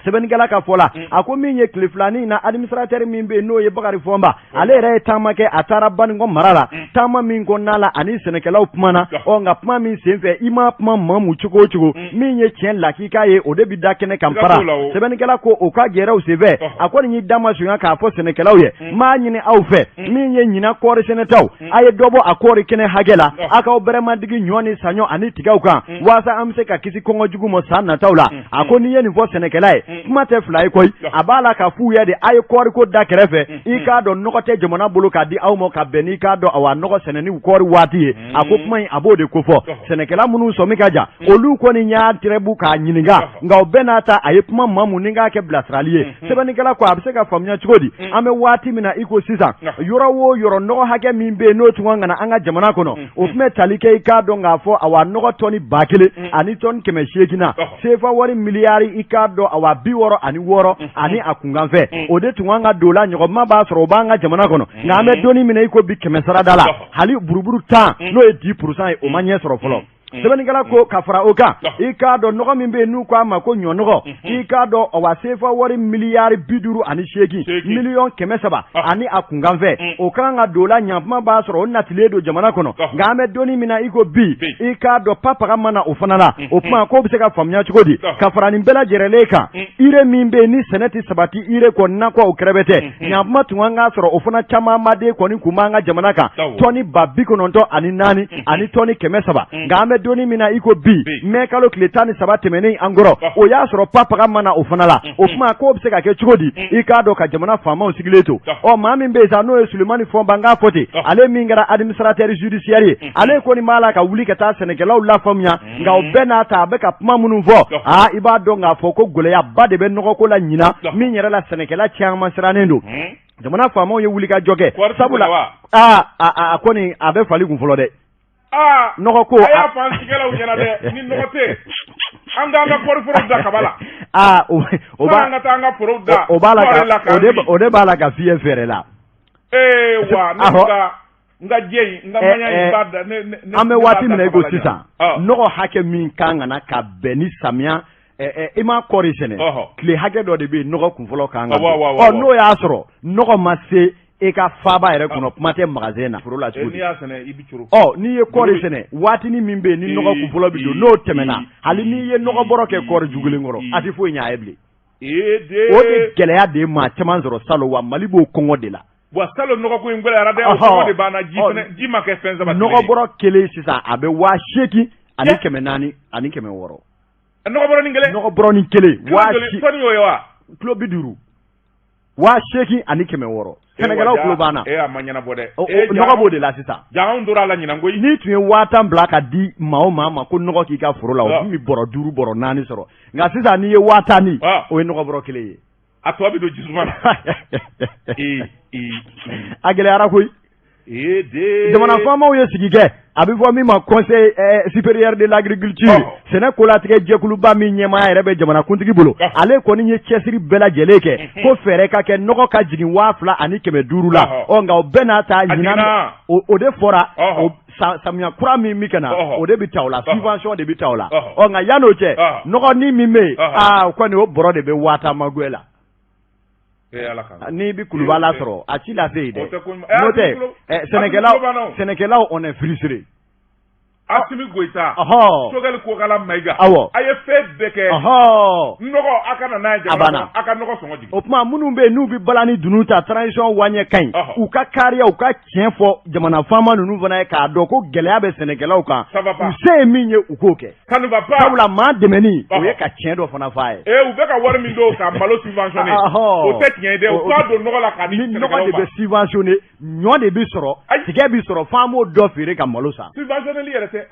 Sɛbɛnnikɛla ka fɔ la, a ko min ye tile filanin na, administrateur min bɛ yen, n'o ye Bakari Fɔnba, ale yɛrɛ ye taama kɛ, a taara Banikɔ mara la. Taama min kɔnɔna la, ani sɛnɛkɛlaw kumana. Ɔ nka kuma min senfɛ, i ma kuma mamu cogo o cogo, min ye tiɲɛ lakika ye, o de bɛ da kɛnɛ kan para. Sɛbɛnnikɛla ko o ka gɛrɛw senfɛ, a kɔni y'i damasunya k'a fɔ sɛnɛkɛlaw ye: n b'a ɲini aw fɛ, min ye ɲinan kɔɔri sɛnɛtaw, a ye dɔ bɔ a kɔɔri kɛnɛ hakɛ la, a k'aw bɛrɛmadigi ɲɔ ni saɲɔ ani tigaw kan, waasa an bɛ se ka kisi kɔngɔ jugu ma san nataw la. A ko n'i ye nin fɔ sɛnɛkɛla ye, kuma tɛ fila ye koyi, a b'a la ka f'u ye de, a ye kɔɔriko da kɛrɛfɛ. I k'a dɔn nɔgɔ tɛ jamana bolo k'a di aw ma ka bɛn n'i k'a dɔn awa nɔgɔ sɛnɛni kɔɔri waati ye. A ko kuma in, a b'o de kofɔ. Sɛnɛkɛla minnu sɔmi ka jan, olu kɔni y'a tɛrɛbu k'a ɲininka, nka o bɛɛ n'a ta, a ye kuma mamu ni k'a kɛ bilasirali ye. Sɛbɛnnikɛla ko a bɛ se ka faamuya cogo di? An bɛ waati min na i ko sisan, yɔrɔ o yɔrɔ, nɔgɔ hakɛ min bɛ yen n'o tun ka na an ka jamana kɔnɔ, o tun bɛ tali kɛ, i k'a dɔn k'a fɔ awa nɔgɔ tɔni 1000 ani tɔni 800 na, sefa wari miliyari, i k'a dɔn awa 66 ani a kunkanfɛ, o de tun kan ka don la. Ɲɔgɔnma b'a sɔrɔ o b'an ka jamana kɔnɔ, nka an bɛ donni min na i ko bi, kɛmɛ sarada la, hali buruburu 10, n'o ye 10% ye, o ma ɲɛ sɔrɔ fɔlɔ. Sɛbɛnnikɛla ko ka fara o kan, i k'a dɔn nɔgɔ min bɛ yen n'u k'a ma ko ɲɔnɔgɔ, i k'a dɔn awa sefa wari miliyari 58, 300 miliyɔn ani a kunkanfɛ, o kan ka don la. Ɲantuma b'a sɔrɔ o natilen don jamana kɔnɔ, nka an bɛ donni min na i ko bi, i k'a dɔn papaga ma na o fana la. O tuma k'o bɛ se ka faamuya cogo di? Ka fara nin bɛɛ lajɛrɛlen kan, ire min bɛ yen ni sɛnɛ tɛ sabati ire kɔ, nakɔ o kɛrɛfɛ tɛ, ɲantuma tun kan k'a sɔrɔ o fana camanbaden kɔni kun b'an ka jamana kan, tɔni 94 000 ani tɔni 300. Nka an bɛ donni min na i ko bi, mɛ kalo tile 13 tɛmɛnen an kɔrɔ, o y'a sɔrɔ papaga ma na o fana la. O tuma k'o bɛ se ka kɛ cogo di? I k'a dɔn ka jamana faamaw sigilen to. Ɔ maa min bɛ yen sa, n'o ye Sulemani Fɔnba, n k'a fɔ ten, ale min kɛra administrateur judiciaire ye, ale kɔni b'a la ka wuli ka taa sɛnɛkɛlaw lafaamuya. Nka o bɛɛ n'a ta, a bɛ ka kuma minnu fɔ, aa, i b'a dɔn k'a fɔ ko gɛlɛyaba de bɛ nɔgɔko la ɲinan, min yɛrɛ la sɛnɛkɛla caman sirannen don. Jamana faamaw ye wulikajɔ kɛ, sabula aa a kɔni a bɛ fali kun fɔlɔ dɛ. Aa. Nɔgɔ ko A y'a fɔ an cikɛlaw ɲɛna dɛ, ni nɔgɔ tɛ, an k'an ka kɔɔriforow da kaba la. Aa, o b'a an ka taa an ka forow da o b'a la ka o de b'a la ka fiyɛ fɛɛrɛ la. Ee wa, ne ka n ka jɛ in, n ka maɲa in b'a da ne. An bɛ waati min na i ko sisan, nɔgɔ hakɛ min kan ka na ka bɛn ni samiya, i ma kɔɔri sɛnɛ, tile hakɛ dɔ de bɛ yen nɔgɔ kunfɔlɔ kan ka don. Ɔ n'o y'a sɔrɔ nɔgɔ ma se e ka faaba yɛrɛ kɔnɔ, kuma tɛ magasin na, foro la cogo di? N'i y'a sɛnɛ, i bɛ coro. Ɔ n'i ye kɔɔri sɛnɛ, waatinin min bɛ yen ni nɔgɔ kunfɔlɔ bɛ don, n'o tɛmɛna, hali n'i ye nɔgɔ bɔrɔ kɛ kɔɔri ju kelen kɔrɔ, a tɛ foyi ɲɛ a ye bilen. O de gɛlɛya de ye maa caman sɔrɔ salon, wa Mali b'o kɔngɔ de la. Wa salon nɔgɔko in gɛlɛyara dɛ, o kɔngɔ de b'an na, ji fɛnɛ, ji ma kɛ fɛn sabatilen ye. Nɔgɔ bɔrɔ kelen sisan, a bɛ 8400 ani 600. Nɔgɔ bɔrɔnin kelen. Nɔgɔ bɔrɔnin kelen. Waa tɔni y'o ye wa? Kilo 50. 8600. Sɛnɛkɛlaw tulo b'an na. E a ma ɲɛnabɔ dɛ. Nɔgɔ b'o de la sisan. Ja anw tora a la ɲinan koyi. N'i tun ye 10 000 bila ka di maa o maa ma ko nɔgɔ k'i ka foro la, o tun bɛ bɔrɔ 5, bɔrɔ 4 sɔrɔ. Nka sisan n'i ye 10 000 di, o ye nɔgɔ bɔrɔ kelen ye. A tɔ bɛ don jisuma na. A gɛlɛyara koyi. Jamana faamaw ye sigi kɛ, a bɛ fɔ min ma Conseil supérieur de l'agriculture, sɛnɛ kolatigɛ jɛkuluba min ɲɛmaaya yɛrɛ bɛ jamanakuntigi bolo. Ale kɔni ye cɛsiri bɛɛ lajɛlen kɛ ko fɛɛrɛ ka kɛ nɔgɔ ka jigin 2500 la. Ɔ nka o bɛɛ n'a ta, ɲinan o de fɔra, samiya kura min bɛ ka na, o de bɛ ta o la, subvention de bɛ ta o la. Ɔ nka yann'o cɛ, nɔgɔnin min bɛ yen, aa, o kɔni o bɔrɔ de bɛ 10 000 magwɛ la. N'i bɛ kuluba lasɔrɔ, a ci lase yen dɛ, n'o tɛ sɛnɛkɛlaw sɛnɛkɛlaw on est frustré. Asimi Goyita, Sogɛli Kokala Mayiga, awɔ, a ye fɛn bɛɛ kɛ, nɔgɔ a ka na n'a ye jamana kɔnɔ, a ka nɔgɔ sɔngɔ jigin. O tuma minnu bɛ yen n'u bɛ balani dunun ta, transition waɲɛ ka ɲi, u ka kariya, u ka tiɲɛ fɔ jamana faama ninnu fana ye, k'a dɔn ko gɛlɛya bɛ sɛnɛkɛlaw kan, u se ye min ye, u k'o kɛ. Ça ne va pas. Sabula maa dɛmɛni, o ye ka tiɲɛ dɔ fana f'a ye. Ee, u bɛ ka wari min don ka malo subventionné, o tɛ tiɲɛ ye dɛ, u k'a don nɔgɔ la k'a di Ni nɔgɔ de bɛ subventionné, ɲɔ de bɛ sɔrɔ, tigɛ bɛ sɔrɔ, f'an b'o dɔ feere ka malo san. Subventionneli yɛrɛ tɛ. Ni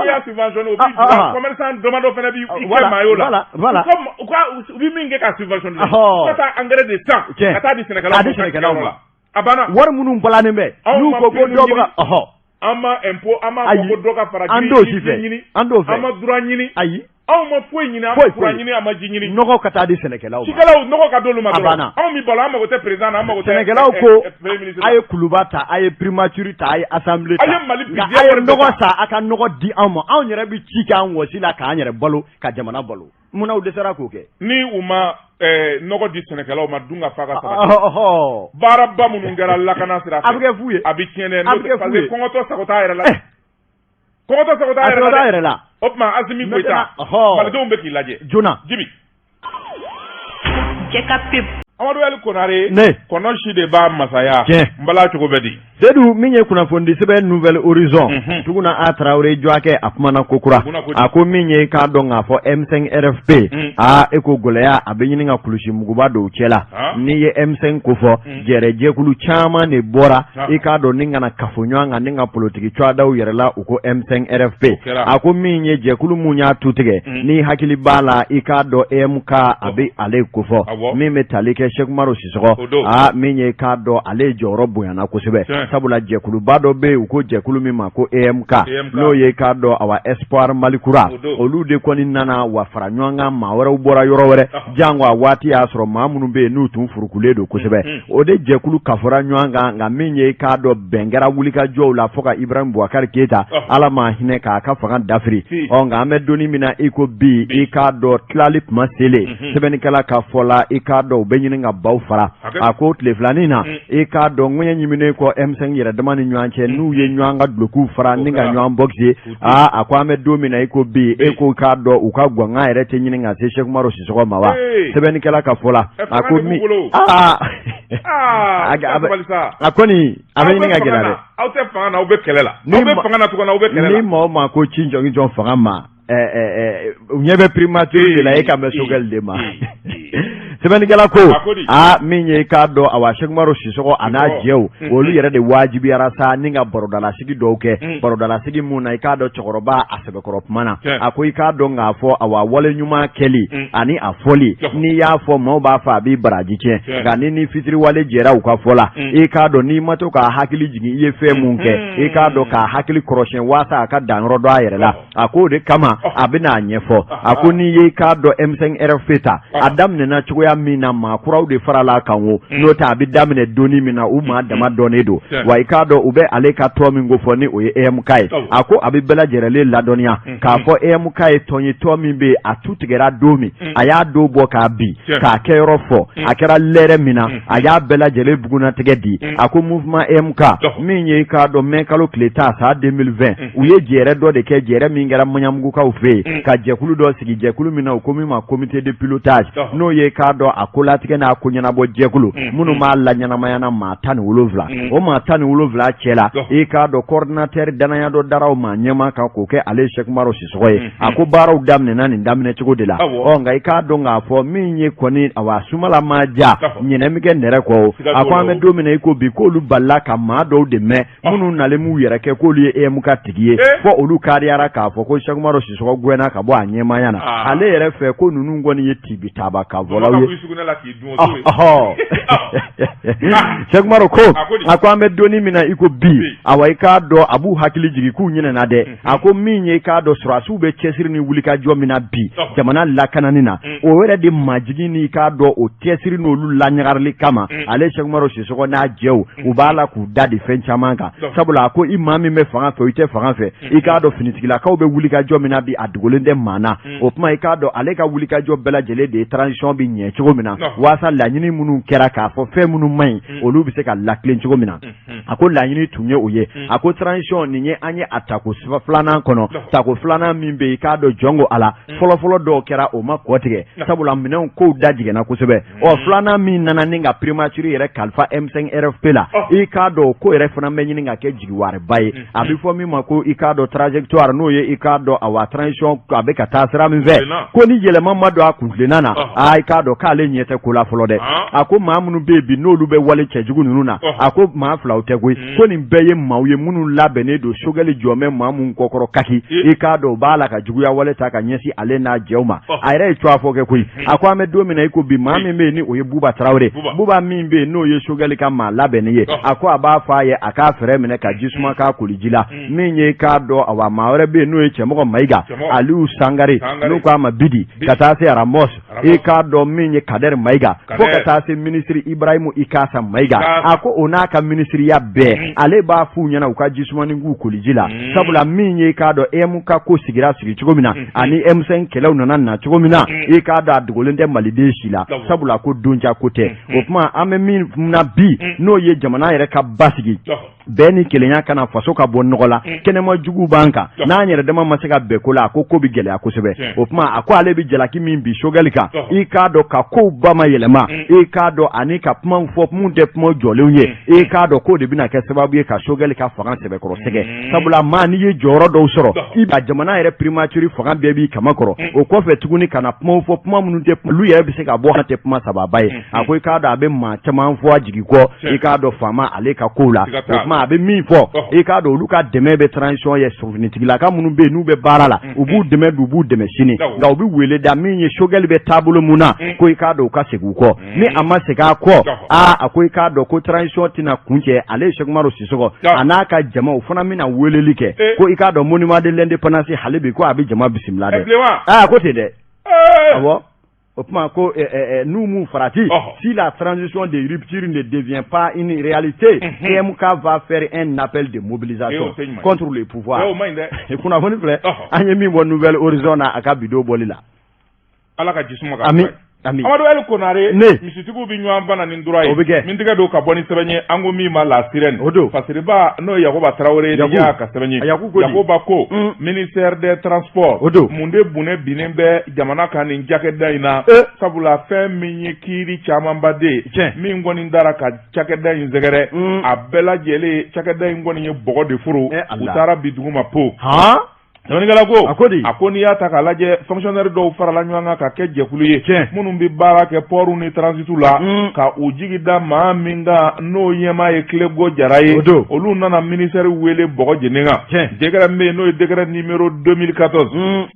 y'a subventionné, o b'i jura, commerçant damadɔ fana b'i kɛ maa ye o la. Voilà. U ka u bɛ min kɛ ka subventionné, u ka taa engrais de san ka taa di sɛnɛkɛlaw ma. A banna. Wari minnu balannen bɛ, n'u ko ko dɔ bɛ ka An ma impôt, an ma fɔ ko dɔ ka fara an t'o si fɛ ɲini, an t'o fɛ. An ma droit ɲini. Ayi. Anw ma foyi ɲini, an ma kuran ɲini, an ma ji ɲini. Nɔgɔ ka taa di sɛnɛkɛlaw ma. Cikɛlaw, nɔgɔ ka d'olu ma dɔrɔn. A banna. Anw bɛ balo, an mago tɛ président na, an mago tɛ. Sɛnɛkɛlaw ko a ye kuluba ta, a ye primature ta, a ye assemblée ta. A ye Mali budget. A ye nɔgɔ san, a ka nɔgɔ di anw ma. Anw yɛrɛ bɛ ci kɛ an wɔsi la k'an yɛrɛ balo, ka jamana balo. Munna u dɛsɛra k'o kɛ? Ni u ma nɔgɔ di sɛnɛkɛlaw ma, dun ka fa ka sabati. Baaraba minnu kɛra lakana sira fɛ. A bɛ kɛ fu ye. A bɛ tiɲɛ dɛ. A bɛ kɛ fu ye. Parce que kɔngɔtɔ sago t'a yɛrɛ la. Kɔngɔtɔ sago t'a yɛrɛ la. O tuma Asimi Goyita, Malidenw bɛ k'i lajɛ. Joona. Jibi. Cɛ ka pub. Amadu Ali Konare. Ne. Kɔnɔ si de b'a masaya. Tiɲɛ. N bala cogo bɛ di? Sedu, min ye kunnafonidi sɛbɛn Nouvel Horizon. Tuguna A Tarawele Jɔakɛ, a kumana kokura. A ko min ye k'a dɔn k'a fɔ M5 RFP. Aa, e ko gɛlɛya a bɛ ɲini ka kulusi muguba don u cɛ la. N'i ye M5 kofɔ, jɛrɛ jɛkulu caman de bɔra i k'a dɔn ni ka na kafo ɲɔgɔn kan ni ka politiki cogoya yɛrɛ la, u ko M5 RFP. A ko min ye jɛkulu mun y'a tu tigɛ, ni hakili b'a la, i k'a dɔn EMK a bɛ ale kofɔ, min bɛ tali kɛ Sɛki Umaru Sisɔkɔ. Aa, min ye k'a dɔn ale jɔyɔrɔ bonyana kosɛbɛ, sabula jɛkuluba dɔ bɛ yen, u ko jɛkulu min ma ko EMK, n'o ye k'a dɔn awa Espoir Mali Kura, olu de kɔni nana wa fara ɲɔgɔn kan, maa wɛrɛw bɔra yɔrɔ wɛrɛ. Jango a waati y'a sɔrɔ maa minnu bɛ yen n'u tun furukulen don kosɛbɛ, o de jɛkulu kafora ɲɔgɔn kan. Nka min ye k'a dɔn bɛn kɛra wulikajɔw la fo ka Ibrahim Boubacar Keita, Ala ma hinɛ k'a ka fanga dafiri. Ɔ nka an bɛ donni min na i ko bi, i k'a dɔn tilali tuma selen, sɛbɛnnikɛla ka fɔ la, i k'a dɔn u bɛ ɲini ka baw fara. A ko tile filanin na, i k'a dɔn ŋɛɲɛ ɲiminen kɔ M5 yɛrɛ dama ni ɲɔgɔn cɛ, n'u ye ɲɔgɔn ka dulokiw fara ni ka ɲɔgɔn bɔkise. Aa, a ko an bɛ don min na i ko bi, e ko k'a dɔn u ka gwangan yɛrɛ tɛ ɲini ka se Sɛki Umaru Sisɔkɔ ma wa? Sɛbɛnnikɛla ka fɔ la, a ko min aa a kɔni a bɛ ɲini ka gɛlɛya dɛ. Aw tɛ fanga na, aw bɛ kɛlɛ la. Aw bɛ fanga na tuguni, aw bɛ kɛlɛ la. Ni maa o maa ko ci jɔn jɔn fanga ma, u ɲɛ bɛ primature de la, e kan bɛ Sogɛli de ma. Sɛbɛnnikɛla ko aa, min ye k'a dɔn awa Sɛki Umaru Sisɔkɔ a n'a jɛw, olu yɛrɛ de wajibiyara sa ni ka barodalasigi dɔw kɛ, barodalasigi mun na i k'a dɔn cɛkɔrɔba a sɛbɛkɔrɔ kuma na, a ko i k'a dɔn k'a fɔ awa wale ɲuman kɛli ani a fɔli, n'i y'a fɔ maaw b'a fɔ a b'i baraji tiɲɛ, nka ni ni fitiriwale jɛra u ka fɔ la, i k'a dɔn n'i ma to k'a hakili jigin i ye fɛn mun kɛ, i k'a dɔn k'a hakili kɔrɔsiyɛn waasa a ka danyɔrɔ dɔn a yɛrɛ la. A ko o de kama a bɛna a ɲɛfɔ. A ko n'i ye k'a dɔn M5 RFP ta, a daminɛna cogoya min na, maa kuraw de farala a kan o, n'o tɛ a bɛ daminɛ donni min na, u maa dama dɔnnen don wa. I k'a dɔn u bɛ ale ka tɔn min ko fɔ ni o ye EMK ye, a ko a bɛ bɛɛ lajɛrɛlen ladɔnniya k'a fɔ EMK ye tɔn ye, tɔn min bɛ yen a tu tigɛra don min, a y'a don bɔ k'a bin k'a kɛyɔrɔ fɔ, a kɛra lɛrɛ min na, a y'a bɛɛ lajɛlen bugunnatigɛ di. A ko mouvement EMK min ye k'a dɔn mai kalo tile 10 san 2020, u ye jɛrɛ dɔ de kɛ, jɛrɛ min kɛra Maɲanbugukaw fɛ yen, ka jɛkulu dɔ sigi, jɛkulu min na u ko min ma comité de pilotage, n'o ye k'a dɔn a ko latigɛ n'a ko ɲɛnabɔ jɛkulu minnu b'a laɲɛnamaya na maa 17. O maa 17 cɛ la, i k'a dɔn coordinateur danaya dɔ dara o maa ɲɛmaa kan k'o kɛ ale Sɛki Umaru Sisɔkɔ ye. A ko baaraw daminɛna nin daminɛ cogo de la. Ɔ nka i k'a dɔn k'a fɔ min ye kɔni awa sumala ma ja ɲinɛ bɛ kɛ nɛrɛ kɔ. A ko an bɛ don min na i ko bi, k'olu balila ka maa dɔw de mɛn minnu nalen m'u yɛrɛ kɛ k'olu ye EMK tigi ye, fɔ olu kariyara k'a fɔ ko Sɛki Umaru Sisɔkɔ gɛnna ka bɔ a ɲɛmaaya na. Ale yɛrɛ fɛ ko ninnu kɔni ye tibi taaba ka fɔlaw ye. Sɛki Umaru ko a ko an bɛ donni min na i ko bi, awa i k'a dɔn a b'u hakili jigin k'u ɲinɛna dɛ. A ko min ye k'a dɔn sɔrɔdasiw bɛ cɛsiri ni wulikajɔ min na bi jamana lakanani na, o yɛrɛ de majigin ni k'a dɔn o cɛsiri n'olu laɲagarili kama, ale Sɛki Umaru Sisɔkɔ n'a jɛw u b'a la k'u da di fɛn caman kan. Sabula a ko i maa min bɛ fanga fɛ, i tɛ fanga fɛ, i k'a dɔn finitigilakaw bɛ wulikajɔ min na bi, a dogolen tɛ maa na. O tuma i k'a dɔn ale ka wulikajɔ bɛɛ lajɛlen de ye transition bɛ ɲɛ cogo min na, waasa laɲini minnu kɛra k'a fɔ fɛn minnu man ɲi, olu bɛ se ka latilen cogo min na. A ko laɲini tun ye o ye. A ko transition nin ye an ye a tako filanan kɔnɔ, tako filanan min bɛ yen i k'a dɔn jɔn ko a la fɔlɔfɔlɔ dɔw kɛra o ma kɔ tigɛ, sabula minɛnw kow da jiginna kosɛbɛ. Ɔ filanan min nana ni ka primature yɛrɛ kalifa M5 RFP la, i k'a dɔn o ko yɛrɛ fana bɛ ɲini ka kɛ jigiwariba ye. A bɛ fɔ min ma ko i k'a dɔn trajectoire, n'o ye i k'a dɔn awa transition a bɛ ka taa sira min fɛ, ko ni yɛlɛma ma don a kuntilenna na, aa i k'a dɔn k'ale ɲɛ tɛ ko la fɔlɔ dɛ. A ko maa minnu bɛ yen bi n'olu bɛ wale cɛjugu ninnu na, a ko maa filaw tɛ koyi, ko nin bɛɛ ye maaw ye minnu labɛnnen don. Sogɛli jɔlen bɛ maa minnu kɔkɔrɔ kaki, i k'a dɔn u b'a la ka juguya wale ta ka ɲɛsin ale n'a jɛw ma. A yɛrɛ ye cogoya fɔ kɛ koyi. A ko an bɛ don min na i ko bi, maa min bɛ yen ni o ye Buba Tarawele, Buba min bɛ yen n'o ye Sogɛli ka maa labɛnnen ye, a ko a b'a fɔ a ye a k'a fɛɛrɛ minɛ ka ji suma k'a koliji la. Min ye k'a dɔn, awa, maa wɛrɛ bɛ yen n'o ye Cɛmɔgɔ Mayiga, Aliyu Sangare n'u k'a ma Bidi, ka taa se Ramos, i k'a dɔn min ye Kadɛri Mayiga, fo ka taa se minisiri Ibrahimu Ikasa Mayiga. A ko o n'a ka minisiriya bɛɛ, ale b'a f'u ɲɛna u ka jisumani k'u koliji la, sabula min ye k'a dɔn EMK ko sigira sigi cogo min na ani M5 kɛlɛw nana na cogo min na, i k'a dɔn a dogolen tɛ maliden si la, sabula ko donja ko tɛ. O tuma an bɛ min na bi, n'o ye jamana yɛrɛ ka basigi, bɛn ni kelenya ka na, faso ka bɔ nɔgɔ la, kɛnɛma jugu b'an kan, n'an yɛrɛ dama ma se ka bɛn ko la, a ko ko bɛ gɛlɛya kosɛbɛ. O tuma a ko ale bɛ jalaki min bin Sogɛli kan, i k'a dɔn ka kow bamayɛlɛma, i k'a dɔn ani ka kuma fɔ minnu tɛ kuma jɔlenw ye, i k'a dɔn k'o de bɛna kɛ sababu ye ka Sogɛli ka fanga sɛbɛkɔrɔ sɛgɛ, sabula maa n'i ye jɔyɔrɔ dɔw sɔrɔ, i ka jamana yɛrɛ primature fanga bɛɛ b'i kama kɔrɔ. O kɔfɛ tuguni ka na kumaw fɔ, kuma minnu tɛ olu yɛrɛ bɛ se ka bɔ, tɛ kuma sababa ye. A ko i k'a dɔn a bɛ maa caman fɔ a jigi kɔ, i k'a dɔn faama ale ka kow la. O tuma a bɛ min fɔ, i k'a dɔn olu ka dɛmɛ bɛ transition ye. Finitigilaka minnu bɛ yen n'u bɛ baara la, u b'u dɛmɛ bi, u b'u dɛmɛ sini, nka u bɛ wele da min ye Sogɛli bɛ taabolo mun na, ko i k'a dɔn u ka segin u kɔ. Ni a ma segin a kɔ, aa, a ko i k'a dɔn ko transition tɛna kuncɛ. Ale ye Sɛki Umaru Sisɔkɔ, a n'a ka jama, u fana bɛna weleli kɛ ko i k'a dɔn monument de l'indépendance hali bi ko a bɛ jama bisimila dɛ. Aa, ko ten dɛ, awɔ. O tuma ko n'u m'u farati, si la transition de rupture ne devient pas une réalité, EMK va faire un appel de mobilisation contre le pouvoir. Kunnafoni filɛ an ye min bɔ Nouvel Horizon na a ka bidon bɔli la. Ala ka ji suma ka Ami, ami. Amadu El Konare. Ne. Misitigiw bɛ ɲɔgɔn bana ni dura ye. O bɛ kɛ. Min tɛgɛ don ka bɔ ni sɛbɛn ye, an ko min ma La Sirène. O don. Fasiriba n'o ye Yakuba Tarawele ye, Yaku. y'a ka sɛbɛn ye. Yaku ko di? Yakuba ko ministère des transports. O don. Mun de bunɛ binnen bɛ jamana kan nin cakɛda in na? Sabula fɛn min ye kiiri camanba de ye. Min kɔni dara ka cakɛda in sɛgɛrɛ. A bɛɛ lajɛlen cakɛda in kɔni ye bɔgɔ de furu. Ala. U taara bi duguma po. Han. Sɛbɛnnikɛla ko, A ko di? A ko n'i y'a ta k'a lajɛ, fonctionnaire dɔw farala ɲɔgɔn kan ka kɛ jɛkulu ye minnu bɛ baara kɛ port ni transit la, ka u jigi da maa min kan n'o ɲɛmaa ye Tilego Jara ye. O don. Olu nana ministère wele bɔgɔ jeni kan. Décret min bɛ yen n'o ye décret numéro 2014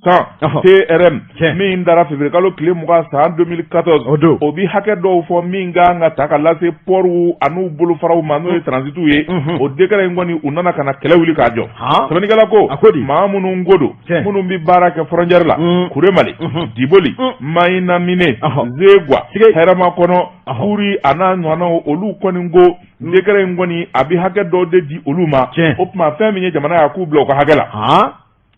100 TRM min dara février kalo tile 20 san 2014. O don. O bɛ hakɛ dɔw fɔ min kan ka ta ka lase port an'u bolofaraw ma, n'o ye transitw ye. O décret in kɔni, u nana ka na kɛlɛ wuli k'a jɔ. Sɛbɛnnikɛla ko, A ko di? Maa minnu ko don, minnu bɛ baara kɛ frontière la, Kuremale, Diboli, Mayinamine, Zegwa, Hɛrɛmakɔnɔ, Kuri a n'a ɲɔgɔnnaw, olu kɔni ko décret in kɔni a bɛ hakɛ dɔw de di olu ma. O tuma fɛn min ye jamana ye, a k'u bila u ka hakɛ la.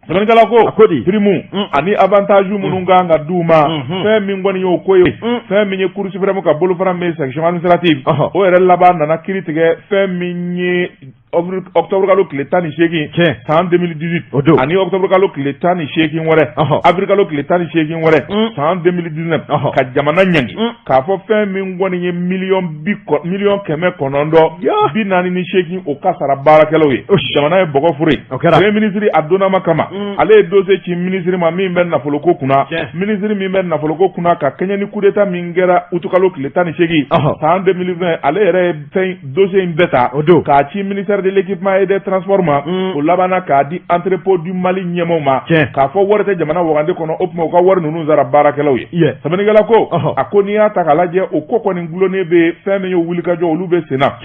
Sɛbɛnnikɛla ko, A ko di? Prime ani avantage minnu kan ka d'u ma, fɛn min kɔni y'o ko ye, fɛn min ye Cour suprême ka bolofara min ye section administrative, o yɛrɛ laban nana kiiri tigɛ fɛn min ye octobre kalo tile 18 san 2018, O don. ani octobre kalo tile 18 wɛrɛ, avril kalo tile 18 wɛrɛ san 2019, ka jamana ɲangi k'a fɔ fɛn min kɔni ye 998 miliyɔn o ka sara baarakɛlaw ye. Jamana ye bɔgɔ furu ye. O kɛra. Premier ministre a donnama kama, ale ye dossier ci ministre ma min bɛ nafoloko kunna, ministre min bɛ nafoloko kunna ka kɛɲɛ ni coup d'état min kɛra août kalo tile 18 san 2020, ale yɛrɛ ye fɛn dossier in bɛɛ ta O don. k'a ci ministère de l'équipement et des transports ma. O labanna k'a di entrepôt du Mali ɲɛmaaw ma k'a fɔ wari tɛ jamana wagande kɔnɔ, o tuma u ka wari ninnu sara baarakɛlaw ye. Sɛbɛnnikɛla ko, a ko n'i y'a ta k'a lajɛ, o ko kɔni gulonnen bɛ fɛn min ye wulikajɔ, olu bɛ sen na.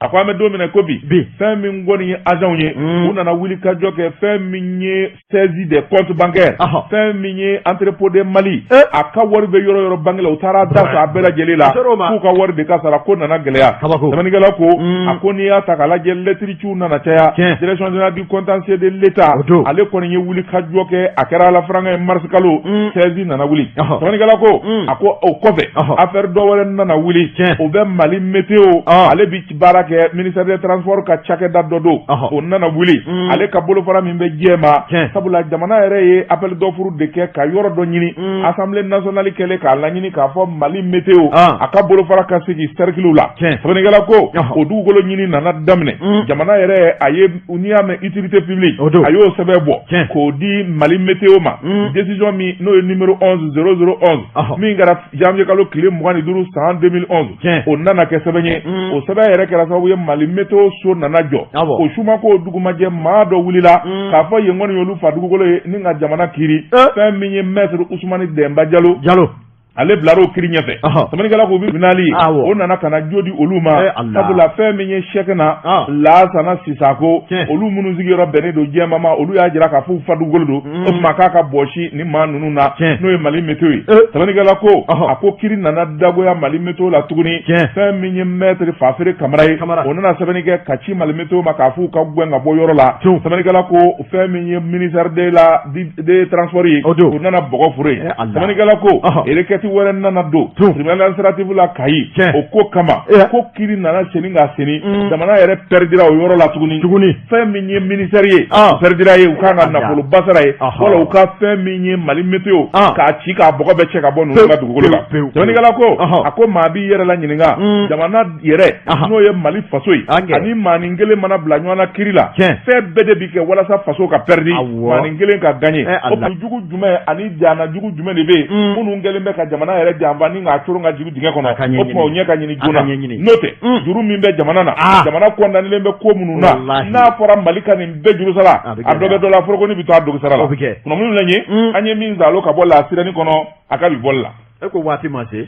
A ko an bɛ don min na ko bi, Bi. fɛn min kɔni ye agents ye, u nana wulikajɔ kɛ fɛn min ye saisie des comptes bancaires, fɛn min ye entrepôt de Mali, a ka wari bɛ yɔrɔ yɔrɔ banque la, u taara da sɔrɔ a bɛɛ lajɛlen la A ser'o ma. k'u ka wari de ka sara, ko nana gɛlɛya. Kabako. Sɛbɛnnikɛla ko, a ko n'i y'a ta k'a lajɛ, lettre ciw nana caya. Direction générale du contentieux de l'État, O don. ale kɔni ye wulikajɔ kɛ, a kɛra ala farankan ye, mars kalo saisie nana wuli. Sɛbɛnnikɛla ko, a ko o kɔfɛ, affaire dɔ wɛrɛ nana wuli. O bɛ Mali météo, ale bi baara kɛ ministère des transports ka cakɛda dɔ don, o nana wuli ale ka bolofara min bɛ Jɛma, sabula jamana yɛrɛ ye appel d'offre de kɛ ka yɔrɔ dɔ ɲini. Assemblée nationale kɛlen k'a laɲini k'a fɔ Mali météo a ka bolofara ka sigi cercle la. Sɛbɛnnikɛla ko o dugukolo ɲini nana daminɛ. Jamana yɛrɛ, a ye, n'i y'a mɛn utilité publique, a y'o sɛbɛn bɔ k'o di Mali météo ma. Décision min n'o ye numéro 11 0011 min kɛra janvier kalo tile 25 san 2011, o nana kɛ sɛbɛn ye. O sɛbɛn yɛrɛ kɛra sababu ye Mali météo so nana jɔ. O su ma ko dugumajɛ, maa dɔ wulila k'a fɔ yen kɔni y'olu fa dugukolo ye ni ka jamana kiiri. Fɛn min ye maître Usumani Dɛnba Jalo, Jalo, ale bilar'o kiri ɲɛfɛ. Sɛbɛnnikɛla ko tribunal o nana ka na jo di olu ma, sabula fɛn min ye Sɛkina Lasana Sisako, olu minnu sigiyɔrɔ bɛnnen don Jɛma ma, olu y'a jira k'a fɔ u fa dugukolo don. O tuma k'a ka bɔsi ni maa ninnu na, n'o ye Mali météo ye. Sɛbɛnnikɛla ko a ko kiri nana dagoya Mali météo la tuguni. Fɛn min ye maître Fafere Kamara ye, o nana sɛbɛnni kɛ ka ci Mali météo ma k'a fɔ u ka gɛn ka bɔ yɔrɔ la. Sɛbɛnnikɛla ko fɛn min ye ministère de la des transports ye, o nana bɔgɔ foro ye. Sɛbɛnnikɛla ko requête wɛrɛ nana don tribunal administratif la Kayi o ko kama, ko kiri nana seni ka seni. Jamana yɛrɛ perdira o yɔrɔ la tuguni. Tuguni. Fɛn min ye ministère ye, perdira ye, u kan ka nafoloba sara ye, wala u ka fɛn min ye Mali météo k'a ci k'a bɔgɔ bɛɛ cɛ ka bɔ ninnu ka dugukolo kan. Sɛbɛnnikɛla ko a ko maa b'i yɛrɛ la ɲininka, jamana yɛrɛ n'o ye Mali faso ye, ani maanin kelen mana bila ɲɔgɔn na kiri la, fɛn bɛɛ de bi kɛ walasa faso ka perdi, maanin kelen ka gagner. O jugu jumɛn ani jana jugu jumɛn de bɛ yen minnu kɛlen bɛ ka jamana yɛrɛ janfa ni k'a coron ka jigin dingɛ kɔnɔ? O tuma o ɲɛ ka ɲini joona, n'o tɛ juru min bɛ jamana na, jamana kɔndanelen bɛ ko minnu na, n'a fɔra Mali ka nin bɛɛ juru sara, a dɔ bɛ dɔ la, forokoni bɛ to a dogo sara la. Kunnafoni filɛ nin ye, an ye min zalo ka bɔ La Sirène kɔnɔ a ka bi bɔli la. E ko waati ma se.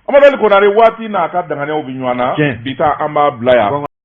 Amadu Konare, waati n'a ka danganiyaw bɛ ɲɔgɔn na. Bi ta an b'a bila yan.